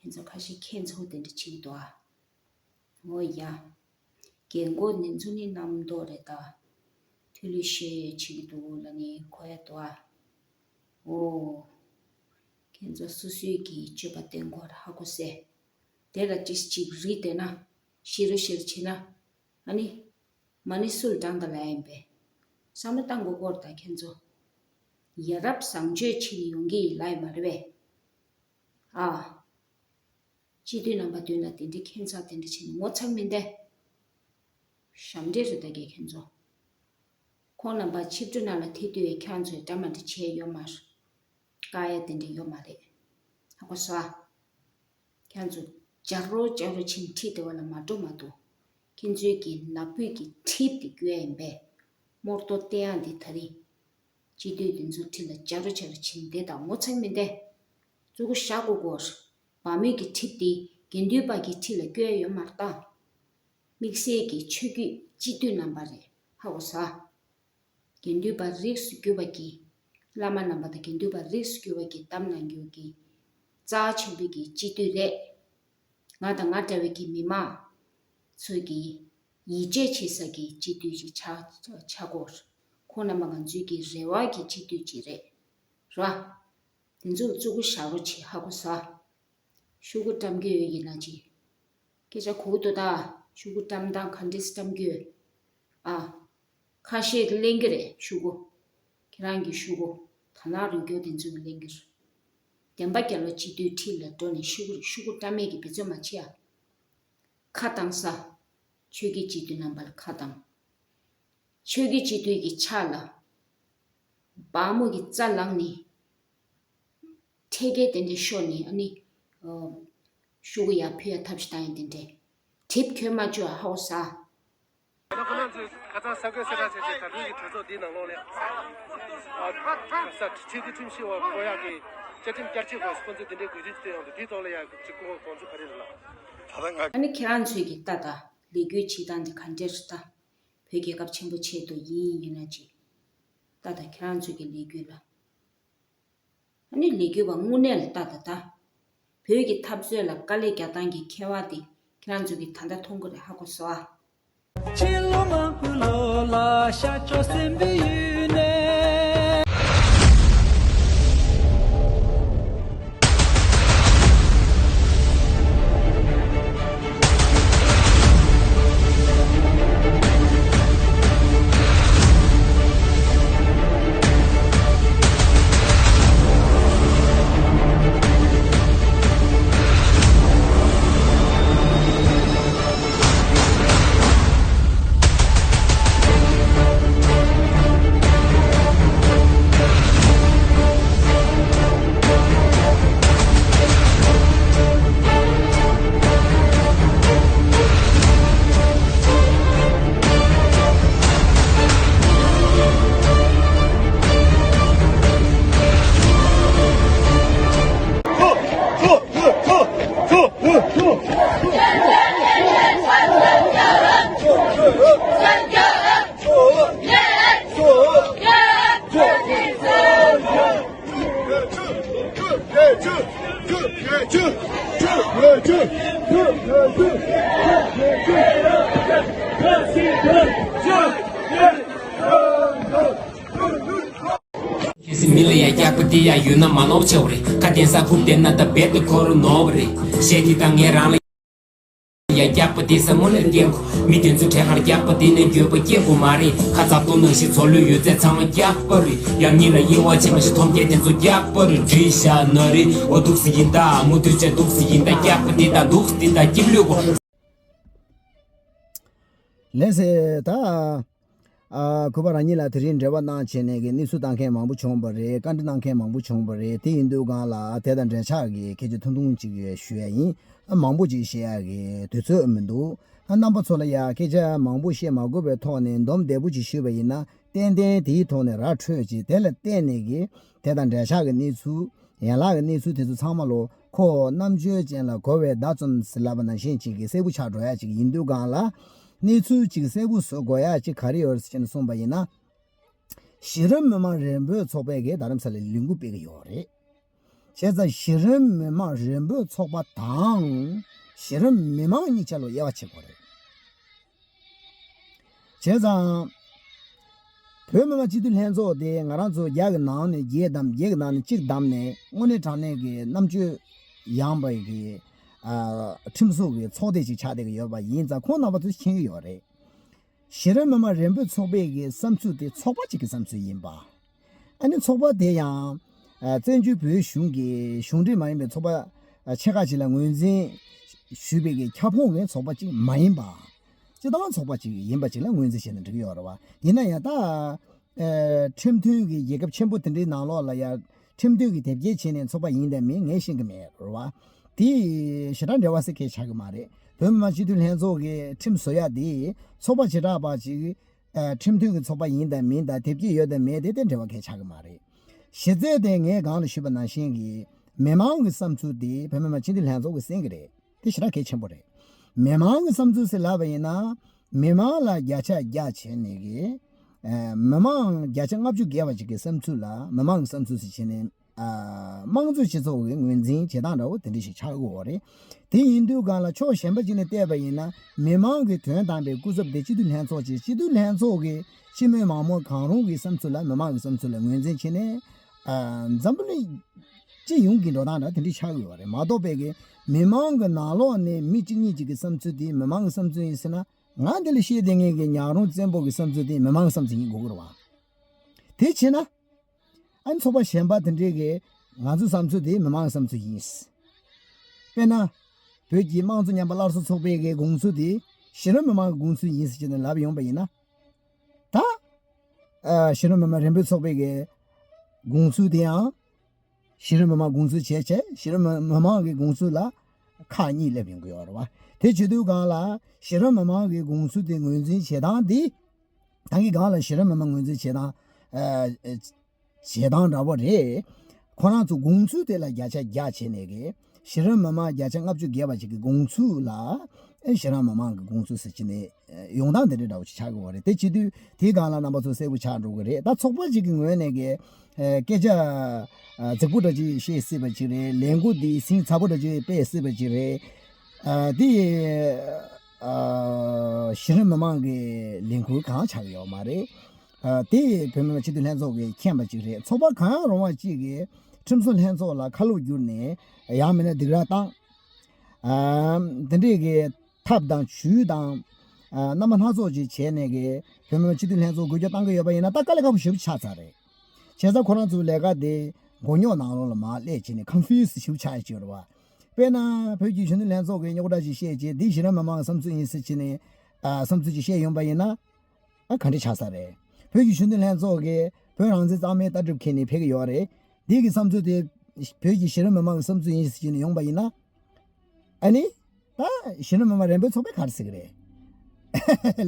ཁྱེད་ཚོ་ཁ་ཤས་ཁྱེད་ཚོ་དེ་འདྲ་བྱེད་ཀྱི་འདུག་ཨ། འོ་ཡ། རྒན་གོག་འདི་ཚོ་ནི་རྣམ་རྟོག་རེད་ད། ཐུགས་ལུས་བཤད་ཡས་བྱེད་ཀྱི་འདུག་ལབ་ནི་གོ་ཡ་འདུག་ཨ། འོ། ཁྱེད་ཚོ་སོ་སོའི་གི་སྤྱོད་པ་བསྟེན་དགོས་རེད་ཧ་གོ་སེ། དེ་ལ་ཅིག་ཅིག་རིག་བསྡད་ན། ཤེས་རོགས་ཤེས་རོགས་བྱེད་ན། ཨ་ནི། མ་ཎི་སུ་ལ་བགྲངས་དང་ལབ་ཡ་ཡིན་པས། བསམ་བློ་བཏང་དགོས་སྐོར་དང་ཁྱེད་ཚོ། ཡ་རབས་བཟང་སྤྱོད་ཕྱིན་ཡོང་གི་ཡིན་ལབ་ཡ་མ་རེད་པས། ཨ། སྤྱི་འཐུས་རྣམ་པ་མདུན་ལ་དེ་འདྲའི་ཁྱད་མཚར་དེ་འདྲ་བྱས་ནས་ངོ་ཚ་མི་འདས། ཞབས་འདྲེན་རེད་ད་གས་ཁྱེད་ཚོ། ཁོང་རྣམ་པ་ཆིབས་བསྒྱུར་ནང་ལ་ཐེ་དུས་ཁྱེད་ཚོས་འདྲ་མ་འདྲ་བྱས་ཡོད་མ་རེད། བཀག་ཡ་དེ་འདྲ་ཡོད་མ་རེད། ཧ་གོ་སོང་ཨ། ཁྱེད་ཚོ་རྒྱག་རོགས་རྒྱག་རོགས་བྱེད་ཁྲིད་དེ་བ་ལ་མ་འགྲོ་མ་འདུག་ཁྱེད་ཚོའི་གི་ནག་པོའི་གི་ཁྲིད་དེ་བསྐྱོད་ཡ་ཡིན་པས། རྨོར་ཏོ་བསྟན་ཡ་འདི་ད་རེས། སྤྱི་འཐུས་འདི་ཚོ་ཁྲིད་ལ་རྒྱག་རོགས་རྒྱག་རོགས་བྱེད་འདི་དང་ངོ་ཚ་མི་འདས། གཙོ་བོ་བཞག་དགོས་གོ། བ་མོའི་གི་ཁྲིད་དེ་དགེ་འདུན་པ་གི་ཁྲིད་ལ་བསྐྱོད་ཡ་ཡོད་མ་རེད་ད། དམིགས་བསལ་གྱི་ཆོས་བརྒྱུད་སྤྱི་འཐུས་རྣམ་པ་རེད་ཧ་གོ་ས། དགེ་འདུན་པ་རིགས་སུ་གྱུར་པ་གྱིས། བླ་མ་རྣམ་པ་དང་དགེ་འདུན་པ་རིགས་སུ་གྱུར་པ་གྱིས་གདམས་གནང་རྒྱུ་གི་རྩ་ཆེན་པོའི་གི་སྤྱི་འཐུས་རེད། ང་དང་ང་འདྲ་བའི་གི་མི་མང་ཚོས་ཀྱི་ཡིད་ཆེས་བྱེད་ས་གི་སྤྱི་འཐུས་ཤིག་ཆགས་ཆགས་དགོས། ཁོང་རྣམ་པ་ང་ཚོའི་གི་རེ་བ་གི་སྤྱི་འཐུས་ཅིག་རེད། ར། དེ་ཚོ་ལ་བཙུགས་སྐུ་བཞག་རོགས་བྱེད་ཧ་གོ་ས། ཤོག་གུ་བཀྲམ་གི་ཡོད་ཡིན་ན་ཅི། སྐད་ཆ་གོ་གི་འདུག་ད། ཤོག་གུ་བཀྲམ་སྟངས་ག་འདྲས་བཀྲམ་གི་ཡོད། ཨ། ཁ་ཤས་ཀྱིས་ལེན་གི་རེད་ཤོག་གུ། ཁྱེད་རང་གི་ཤོག་གུ། དར་ནག་རུས་སྦྱོར་དེ་ཚོ་གིས་ལེན་གི་རེད། བདེན་པ་རྒྱལ་ལོ་སྤྱི་འཐུས་འཁྲིས་ལ་འགྲོ་ནས་ཤོག་གུ་ཤོག་གུ་བཀྲམ་མེད་ཀྱི་འབད་བརྩོན་མ་བྱེད་ཨ། ཁ་བཏང་ས། ཆོས་བརྒྱུད་སྤྱི་འཐུས་རྣམ་པ་ལ་ཁ་བཏང་། ཆོས་བརྒྱུད་སྤྱི་འཐུས་ཀྱི་ཕྱག་ལ། སྦག་མོ་གི་རྩ་ལངས་ནས། ཁྲལ་སྐད་དེ་འདྲས་ཤོར་ནས་ཨ་ནི། ཨ། ཤོག་གུ་ཡར་ཕུལ་ཡ་ཐབས་ཤིག་བཏང་ཡིན་དེ་འདྲས། གྲིབ་གྱོན་མ་བཅུག་ཧའོ་ཟ། ད་ཁོ་རང་ཚོས་ཁ་སང་གསར་འགོད་གསལ་བསྒྲགས་བྱས་རྗེས་ད་དུང་གི་གྲོས་ཚོགས་འདིའི་ནང་ལོགས་ལ། ཨ། ཁ་ས་ཁྲི་ཁྲི་ཁྲིམས་ཤེས་པ་སྐོར་ཡག་གི་བཅའ་ཁྲིམས་བསྐྱར་བཅོས་སྐོར་སྐོར་ཚོས་འདི་འདྲའི་དགོས་འདུན་ཅིག་བཏོན་ཡོང་འདུག་འདིའི་ཐོག་ལ་ཡང་ཅིག་སྐུ་ངོ་དགོངས་ཚུལ་ག་རེ་རེད་ལགས། ད་ལྟ་ང་ཨ་ནི་ཁྱེད་རང་ཚོས་ཀྱི་ལྟ་ད་ལས་འགུལ་བྱེད་སྟངས་འདི་ག་འདྲས་རེད་ད། བོད་རྒྱལ་ཁབ་ཆེན་པོ་ཆེད་དུ་ཡིན་ཡིན་ན་ཅི། ལྟ་ད་ཁྱེད་རང་ཚོས་ཀྱི་ལས་འགུལ་ལ། ཨ་ནི་ལས་འགུལ་བ་དངོས་གནས་ལ་ལྟ་ད་ད། བོད་ཀྱི་འཐབ་རྩོད་ལ་དཀའ་ལས་རྒྱག་སྟངས་ཀྱི་ཁྱད་པར་དེ་ཁྱེད་རང་ཚོས་ཀྱི་ད་ལྟ་མཐོང་གི་རེད་ཧ་གོ་སོང་ཨ། ཕྱི་ལོ་མང་པོའི་ལོ་ལ་ཤར་ཕྱོགས་སྲིན་པོའི་ཡུལ་ནས། ཁྱེད་སྲིད་མི་ལ་ཡ་རྒྱག་པ་དེ་ཡ་ཡོད་ན་མ་ནོར་ཆེ་བ་རེད། ཁ་བསྟན་ས་ཁུག་བསྟན་ན་ད་རྦད་དེ་འཁོར་ནོར་བ་རེད། གཞས་དེ་དང་ངས་རང་ལ་ཡ་རྒྱག་པ་དེ་ས་དངོས་གནས་སྐྱེ་དགོས། མི་དེ་ཚོ་གྲལ་ཁར་རྒྱག་པ་དེ་ནས་འགྱོད་པ་སྐྱེ་དགོས་མ་རེད། ཁ་ཚ་ཏོ་ནང་བཞིན་ཚོ་ལོས་ཡོད་ཚད་ཚང་མ་རྒྱག་པ་རེད། ཡང་སྙིང་ལ་གཡེང་བ་བྱེད་མ་ཤེས་ཐོམ་སྐྱེ་དེ་ཚོ་རྒྱག་པ་རེད། བྲིས་བཞག་ན་རེད། འོ་འདུག་སེ་ཡིན་ད་མུ་མཐུད་བྱས་འདུག་སེ་ཡིན་ད་རྒྱག་པ་དེ་དང་འདུག་སེ་དེ་དང་སྐྱིབས་ལུས་གོ། ལགས་སེ་ད། ཨ། གུས་པ་རང་ཉིད་ལ་དེ་རིང་འབྲེལ་བ་གནང་བྱས་ནས་ཀྱི་གནས་ཚུལ་བཏང་མཁན་མང་པོ་བྱུང་བ་རེད། བཀའ་འདྲི་གནང་མཁན་མང་པོ་བྱུང་བ་རེད། དེ་ཡིན་དུས་སྒང་ལ་དེ་དང་འབྲེལ་ཆགས་ཀྱི་སྐད་ཆ་ཐུང་ཐུང་ཅིག་ཞུ་ཡ་ཡིན། ཨ། མང་པོ་ཅིག་བཤད་ཡ་གི་དུས་ཚོད་མི་འདུག་ཨ། རྣམ་པ་ཚོ་ལ་ཡ་སྐད་ཆ་མང་པོ་བཤད་མ་དགོས་པའི་ཐོག་ནས་སྡོམ་བདེ་པོ་ཅིག་ཞུས་པ་ཡིན་ན། ཏན་ཏན་དེའི་ཐོག་ནས་ར་འཕྲོད་ཅིག་དེ་ལ་བརྟེན་ནས་ཀྱི་དེ་དང་འབྲེལ་ཆགས་ཀྱི་གནས་ཚུལ། ཡན་ལག་གི་གནས་ཚུལ་དེ་ཚོ་ཚང་མ་ལོ་ཁོ་རྣམ་དཔྱོད་ཅན་ལ་གོ་བའི་མདའ་ཙམ་ཟེར་ལབ་པ་ནང་བཞིན་ཅིག་གི་གསལ་པོ་ཆགས་འགྲོ་ཡ་ཅིག་ཡིན་དུས་སྒང་ལ། གནས་ཚུལ་ཅིག་གསལ་པོ་བཟོ་དགོས་ཡ་ཅིག་ག་རེ་ཡོད་རེད་ཟེར་ནས་གསུངས་པ་ཡིན་ན། གཞི་རིམ་མི་མང་རེ་འབོད་ཚོགས་པས་ཀྱི་རྡ་རམ་ས་ལའི་ལས་འགུལ་སྤེལ་གི་ཡོད་རེད། བྱས་ཙང་གཞི་རིམ་མི་མང་རེ་འབོད་ཚོགས་པ་དང་གཞི་རིམ་མི་མང་གཉིས་ཆ་ལ་དབྱེ་བ་ཕྱེ་དགོས་རེད། བྱས་ཙང་། བོད་མི་མང་སྤྱི་འཐུས་ལྷན་ཚོགས་དེ་ང་རང་ཚོ་བརྒྱ་གི་ནང་ནས་བརྒྱད་བདམས། བརྒྱད་ཀྱི་ནང་ནས་གཅིག་བདམས་ནས་དངོས་གནས་དྲང་གནས་ཀྱི་རྣམ་དཔྱོད་ཡངས་པའི་གི། ཨ། ཁྲིམས་བཟོ་གི་ཚོགས་སྡེ་ཅིག་ཆགས་བསྡད་ཀྱི་ཡོད་པ་ཡིན་ཙང་ཁོང་རྣམ་པ་ཚོས་མཁྱེན་གྱི་ཡོད་རེད། གཞི་རིམ་མི་མང་རེ་འབོད་ཚོགས་པའི་གི་བསམ་ཚུལ་དེ་ཚོགས་པ་གཅིག་གི་བསམ་ཚུལ་ཡིན་པ། ཨ་ནི་ཚོགས་པ་དེ་ཡང་། ཨ། བཙན་བྱོལ་བོད་གཞུང་གི་གཞུང་འབྲེལ་མ་ཡིན་པའི་ཚོགས་པ་ཆེ་ཁག་ཅིག་ལ་ངོས་འཛིན་ཞུས་པའི་གི་ཁྱབ་ཁོངས་ཀྱི་ཚོགས་པ་ཅིག་མ་ཡིན་པ། སྤྱི་བཏང་ཚོགས་པ་ཅིག་ཡིན་པ་ཅིག་ལ་ངོས་འཛིན་བྱས་ན་འགྲིག་གི་ཡོད་རེད་བ། ཡིན་ན་ཡང་ད། ཨ། ཁྲིམས་མཐུན་གྱི་རྒྱལ་ཁབ་ཆེན་པོ་དེ་འདྲའི་ནང་ལོགས་ལ་ཡང་ཁྲིམས་མཐུན་གྱི་དེབ་སྐྱེལ་བྱས་ནས་ཚོགས་པ་ཡིན་དང་མིན་ངས་ཤེས་ཀྱི་མེད་རེད་བ། དེ་ཞེ་དྲག་འབྲེལ་བ་ཟེར་མཁན་ཆགས་ཀྱི་མ་རེད། བོད་མི་མང་སྤྱི་འཐུས་ལྷན་ཚོགས་ཀྱི་ཁྲིམས་བཟོ་ཡ་དེ་ཚོགས་པ་བྱེ་བྲག་པ་ཅིག་ཨ། ཁྲིམས་མཐུན་གྱི་ཚོགས་པ་ཡིན་དང་མིན་དང་དེབ་སྐྱེལ་ཡོད་དང་མེད་དེ་དེ་འབྲེལ་བ་གང་ཡང་ཆགས་ཀྱི་མ་རེད། གཞི་རྩའི་སྟེང་ངས་གོང་ལ་ཞུས་པ་ནང་བཞིན་གྱི་མི་མང་གི་བསམ་ཚུལ་དེ་བོད་མི་མང་སྤྱི་འཐུས་ལྷན་ཚོགས་ཀྱིས་གསན་གྱི་རེད། དེ་ཞེ་དྲག་གལ་ཆེན་པོ་རེད། མི་མང་གི་བསམ་ཚུལ་ཟེར་ལབ་པ་ཡིན་ན། མི་མང་ལ་བརྒྱ་ཆ་བརྒྱ་བྱས་ནས་ཀྱི། ཨ། མི་མང་བརྒྱ་ཆ་ལྔ་བཅུ་བརྒལ་བ་ཅིག་གི་བསམ་ཚུལ་ལ་མི་མང་གི་བསམ་ཚུལ་ཟེར་བྱས་ནས། ཨ་དམངས་གཙོའི་སྤྱི་ཚོགས་ཀྱི་ངོས་འཛིན་བྱེད་སྟངས་འདྲ་བོ་དེ་འདྲ་ཞིག་ཆགས་ཀྱི་ཡོད་རེད། དེ་ཡིན་དུས་གང་ལ་ཕྱོགས་གཞན་པ་ཅིག་ནས་བལྟས་པ་ཡིན་ན་མི་མང་གི་དོན་དམ་པའི་སྐུ་ཚབ་དེ་སྤྱི་འཐུས་ལྷན་ཚོགས་ཀྱི་སྤྱི་འཐུས་ལྷན་ཚོགས་ཀྱི་སྤྱི་མོས་མང་མོས་གང་རུང་གི་བསམ་ཚུལ་ལ་མི་མང་གི་བསམ་ཚུལ་ལ་ངོས་འཛིན་བྱས་ནས་ཨ་འཛམ་བུ་གླིང་སྤྱི་ཡོངས་ཀྱི་འགྲོ་སྟངས་འདྲ་དེ་འདྲ་ཆགས་ཀྱི་ཡོད་རེད་མ་གཏོགས་པའི་གི་མི་མང་གི་ནང་ལོགས་ནས་མི་གཅིག་གཉིས་གཅིག་གི་བསམ་ཚུལ་དེ་མི་མང་གི་བསམ་ཚུལ་ཡིན་ཟེར་ན། ང་འདི་ལ་བཤད་བསྡད་མཁན་གྱི་ཉག་རོང་བཙན་པོ་གི་བསམ་ཚུལ་དེ་མི་མང་གི་བསམ་ཚུལ་ཡིན་དགོས་ཀྱི་རེད་བ། དེ་བྱས་ན། ཨ་ནི་ཚོགས་པ་གཞན་པ་དེ་འདྲས་ཀྱིས་ང་ཚོའི་བསམ་ཚུལ་དེ་མི་མང་གི་བསམ་ཚུལ་ཡིན། དཔེར་ན། བོད་ཀྱི་དམངས་གཙོ་ཉམས་པ་སླར་གསོ་ཚོགས་པའི་གི་དགོངས་ཚུལ་དེ་གཞི་རིམ་མི་མང་གི་དགོངས་ཚུལ་ཡིན་ཟེར་བྱས་ནས་ལབ་ཡོང་པ་ཡིན་ན། ད། ཨ་གཞི་རིམ་མི་མང་རིམ་པས་ཚོགས་པའི་གི་དགོངས་ཚུལ་དེ་ཡང་། གཞི་རིམ་མི་མང་དགོངས་ཚུལ་བྱས་བྱས་གཞི་རིམ་མི་མང་གི་དགོངས་ཚུལ་ལ་ཁག་གཉིས་སླེབས་ཡོང་གི་ཡོད་རེད་བ། དེ་བྱེད་དུས་སྒང་ལ་གཞི་རིམ་མི་མང་གི་དགོངས་ཚུལ་དེ་ངོས་འཛིན་བྱེད་སྟངས་འདི་ད་གིན་སྒང་ལ་གཞི་རིམ་མི་མང་ངོས་འཛིན་བྱེད་སྟངས་ཨ་བྱེད་སྟངས་འདྲ་པོ་རེད། ཁོ་རང་ཚོ་དགོངས་ཚུལ་དེ་ལ་བརྒྱ་ཆ་བརྒྱ་བྱས་ནས་གི་གཞི་རིམ་མི་མང་བརྒྱ་ཆ་ལྔ་བཅུ་བརྒལ་བ་ཅིག་གི་དགོངས་ཚུལ་ལ་ཨེ་གཞི་རིམ་མི་མང་གི་དགོངས་ཚུལ་ཟེར་གྱི་ནས་ཡོང་སྟངས་དེ་འདྲ་འདྲ་བོ་ཞིག་ཆགས་ཀྱི་ཡོད་རེད། དེ་བྱེད་དུས་དེའི་སྒང་ལ་རྣམ་པ་ཚོ་གསལ་པོ་ཆགས་འགྲོ་གི་རེད། ད་ཚོགས་པ་ཅིག་གི་ངོས་ནས་གི་ཨ་སྐད་ཆ་ཨ་རྫིག་པོ་འདྲ་ཅིག་བཤད་སྲིད་པ་ཅིག་རེད། ལས་འགུལ་འདི་ཟིང་ཚ་པོ་འདྲ་ཅིག་སྤེལ་སྲིད་པ་ཅིག་རེད། ཨ་དེ་ཨ་གཞི་རིམ་མི་མང་གི་ལས་འགུལ་གང་ཆགས་ཀྱི་ཡོད་མ་རེད། ཨ་དེ་བོད་མི་མང་སྤྱི་འཐུས་ལྷན་ཚོགས་ཀྱིས་མཁྱེན་པ་ཅིག་རེད། ཚོགས་པ་གང་རུང་བ་ཅིག་གིས་ཁྲིམས་བཟོ་ལྷན་ཚོགས་ལ་ཁ་ལོ་བསྒྱུར་ནས་ཡང་མིན་ན་སྡིགས་ར་བཏང་། ཨ་དེ་འདྲས་ཀྱི་ཐབས་དང་ཇུས་དང་ཨ་རྣམ་པ་སྣ་ཚོགས་ཅིག་བྱས་ནས་ཀྱི་བོད་མི་མང་སྤྱི་འཐུས་ལྷན་ཚོགས་འགུལ་སྐྱོད་བཏང་གི་ཡོད་པ་ཡིན་ན་ད་དཀའ་ལས་ཁག་པོ་ཞེ་པོ་ཆགས་ཚར་རེད། བྱས་ཙང་ཁོ་རང་ཚོའི་ལས་ཀ་དེ་མགོ་རྙོག་ནང་ལོགས་ལ་མར་སླེབས་བྱས་ནས་ཀོན་ཕིའུ་སི་ཞེ་པོ་ཆགས་ཡོད་ཀྱི་ཡོད་རེད་བ། དཔེར་ན་བོད་ཀྱི་གཞོན་ནུ་ལྷན་ཚོགས་ཀྱིས་རྙོག་དྲ་ཞིག་བཤད་བྱས་འདི་གཞི་རིམ་མི་མང་གི་བསམ་ཚུལ་ཡིན་ཟེར་བྱས་ནས་ཨ་བསམ་ཚུལ་ཅིག་བཤད་ཡོང་པ་ཡིན་ན། ཨ་ག་འདྲ་ཆགས་ས་རེད། བོད་ཀྱི་གཞོན་ནུ་ལྷན་ཚོགས་ཀྱིས་བོད་རང་བཙན་གཙང་མའི་ལྟ་གྲུབ་འཁྱེར་ནས་ཕེབས་ཀྱི་ཡོད་རེད། འདི་གི་བསམ་ཚུལ་དེ་བོད་ཀྱི་གཞི་རིམ་མི་མང་གི་བསམ་ཚུལ་ཡིན་ཟེར་གྱི་ནས་ཡོང་པ་ཡིན་ན། ཨ་ནི། ད་གཞི་རིམ་མི་མང་རིམ་པས་ཚོགས་པས་ག་རེ་ཟེར་གྱི་རེད།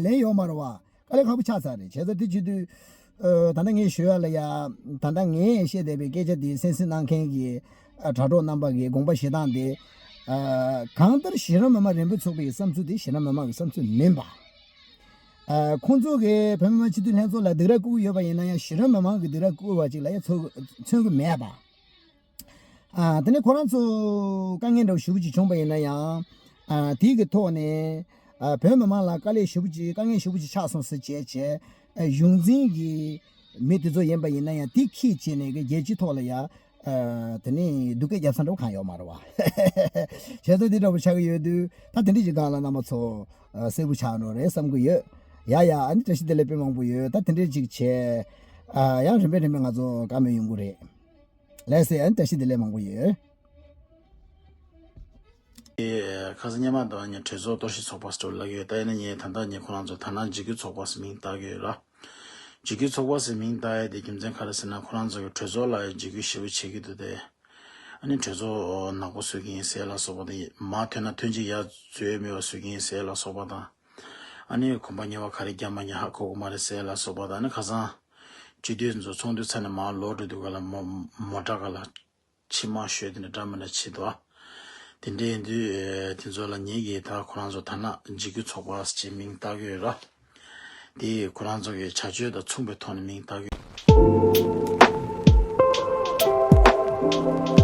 ལན་ཡོད་མ་རེད་བ། དཀའ་ལས་ཁག་པོ་ཆགས་ཚར་རེད། བྱས་ཙང་དེ་བྱེད་དུས། ཨ་ད་ལྟ་ངས་ཞུ་ཡ་ལ་ཡ། ད་ལྟ་ངས་བཤད་བསྡད་པའི་སྐད་ཆ་དེ་གསན་གཟིགས་གནང་མཁན་གྱི་ཨ་དྲ་གྲོགས་རྣམ་པ་གི་དགོངས་པ་བཞེས་སྟངས་དེ། ཨ་གང་ལྟར་གཞི་རིམ་མི་མང་རིམ་པས་ཚོགས་པའི་བསམ་ཚུལ་དེ་གཞི་རིམ་མི་མང་གི་བསམ་ཚུལ་མིན་པ། ཨ་ཁོང་ཚོ་གིས་བོད་མི་མང་སྤྱི་འཐུས་ལྷན་ཚོགས་ལ་སྡིགས་ར་བསྐུལ་གྱི་ཡོད་པ་ཡིན་ན་ཡང་གཞི་རིམ་མི་མང་གི་སྡིགས་ར་བསྐུལ་བ་ཅིག་ལ་ཡང་མཚོན་མཚོན་གྱི་མེད་པ། ཨ་དེ་ནས་ཁོ་རང་ཚོ་དཀའ་ངལ་འདྲ་བོ་ཞེ་པོ་ཅིག་བྱུང་པ་ཡིན་ན་ཡང་། ཨ་དེའི་གི་ཐོག་ནས་ཨ་བོད་མི་མང་ལ་དཀའ་ལས་ཞེ་པོ་ཅིག་དཀའ་ངལ་ཞེ་པོ་ཅིག་ཆགས་སོང་ཟེར་བྱས་བྱས་ཨ་གཞུང་འཛིན་གྱི་མི་དེ་ཚོ་ཡིན་པ་ཡིན་ན་ཡང་དེ་ཁྱེད་བྱས་ནས་གི་རྒྱལ་སྤྱིའི་ཐོག་ལ་ཡ། ཨ་དེ་ནས་སྡུག་སྐད་རྒྱབ་ས་འདྲ་བོ་གང་ཡོད་མ་རེད་བ། བྱས་ཙང་དེ་འདྲ་བོ་ཆགས་ཀྱི་ཡོད་དུས་ད་དེ་འདྲ་ཅིག་སྒང་ལ་རྣམ་པ་ཚོ་ཨ་གསལ་པོ་ཆགས་འགྲོ་རེད་བསམ་གྱི་ཡོད། ཡ་ཡ་ཨ་ནི་བཀྲ་ཤིས་བདེ་ལེགས་དཔེ་མང་པོ་ཡོད། ད་དེ་འདྲ་ཅིག་བྱས་ཨ་ཡང་རིམ་པས་རིམ་པས་ང་ཚོ་བཀའ་མོལ་ཡོང་གི་རེད། ལགས་སེ་ཨ་ནི་བཀྲ་ཤིས་བདེ་ལེགས་མང་པོ་ཡོད། ཨེ་ཁ་སང་སྔོན་མ་དང་ངས་གྲོས་ཚོགས་གཏོར་བཤིག་ཚོགས་པ་ཟེར་ལབ་ཡོད། ད་ཡིན་ན་ངས་ད་ལྟ་ངས་ཁོ་རང་ཚོ་ཐ་ན་འཇིགས་སྐུལ་ཚོགས་པ་ཟེར་མིང་བཏགས་ཀྱི་ཡོད་ལ། འཇིགས་སྐུལ་ཚོགས་པ་ཟེར་མིང་བཏགས་ཡ་དེ་རྒྱུ་མཚན་ག་རེ་ཟེར་ན་ཁོ་རང་ཚོ་གི་གྲོས་ཚོགས་ལ་ཡང་འཇིགས་སྐུལ་ཞེ་པོ་བྱེད་ཀྱི་འདུག་སྟེ། ཨ་ནི་གྲོས་ཚོགས་ནག་པོ་བཟོ་གི་ཡིན་ཟེར་ལ་སོགས་པ་དང་མར་ཐོན་ན་ཐོན་ཅིག་ཡ་རྫུས་མེད་པ་བཟོ་གི་ཡིན་ཟེར་ལ་སོགས་པ་དང་། ཨ་ནི་གོམ་པ་ཉེ་བ་ག་རེ་བརྒྱབ་མ་བརྒྱབ་ཧ་གོ་གི་མ་རེད་ཟེར་ལ་སོགས་པ་དང་ཨ་ནི་ཁ་སང་སྤྱི་འཐུས་ཚོ་ཚོགས་འདུ་ཚར་ནས་མར་ལོག་འགྲོ་དུས་ག་ལ་མོ་མོ་ཊ་ག་ལ་མཆིལ་མ་ཤོད་དེ་འདྲ་འདྲ་མི་འདྲ་བྱེད་འདུག་ཨ། དེ་འདྲ་ཡིན་དུས་དེ་ཚོ་ལ་ངེད་ཀྱིས་ད་ཁོ་རང་ཚོ་ཐ་ན་འཇིགས་སྐུལ་ཚོགས་པ་ཅེས་མིང་བཏགས་ཀྱི་ཡོད་ར། དེ་ཁོ་རང་ཚོ་གི་བྱ་སྤྱོད་དང་མཚུངས་པའི་ཐོག་ནས་མིང་བཏགས་ཀྱི་ཡོད།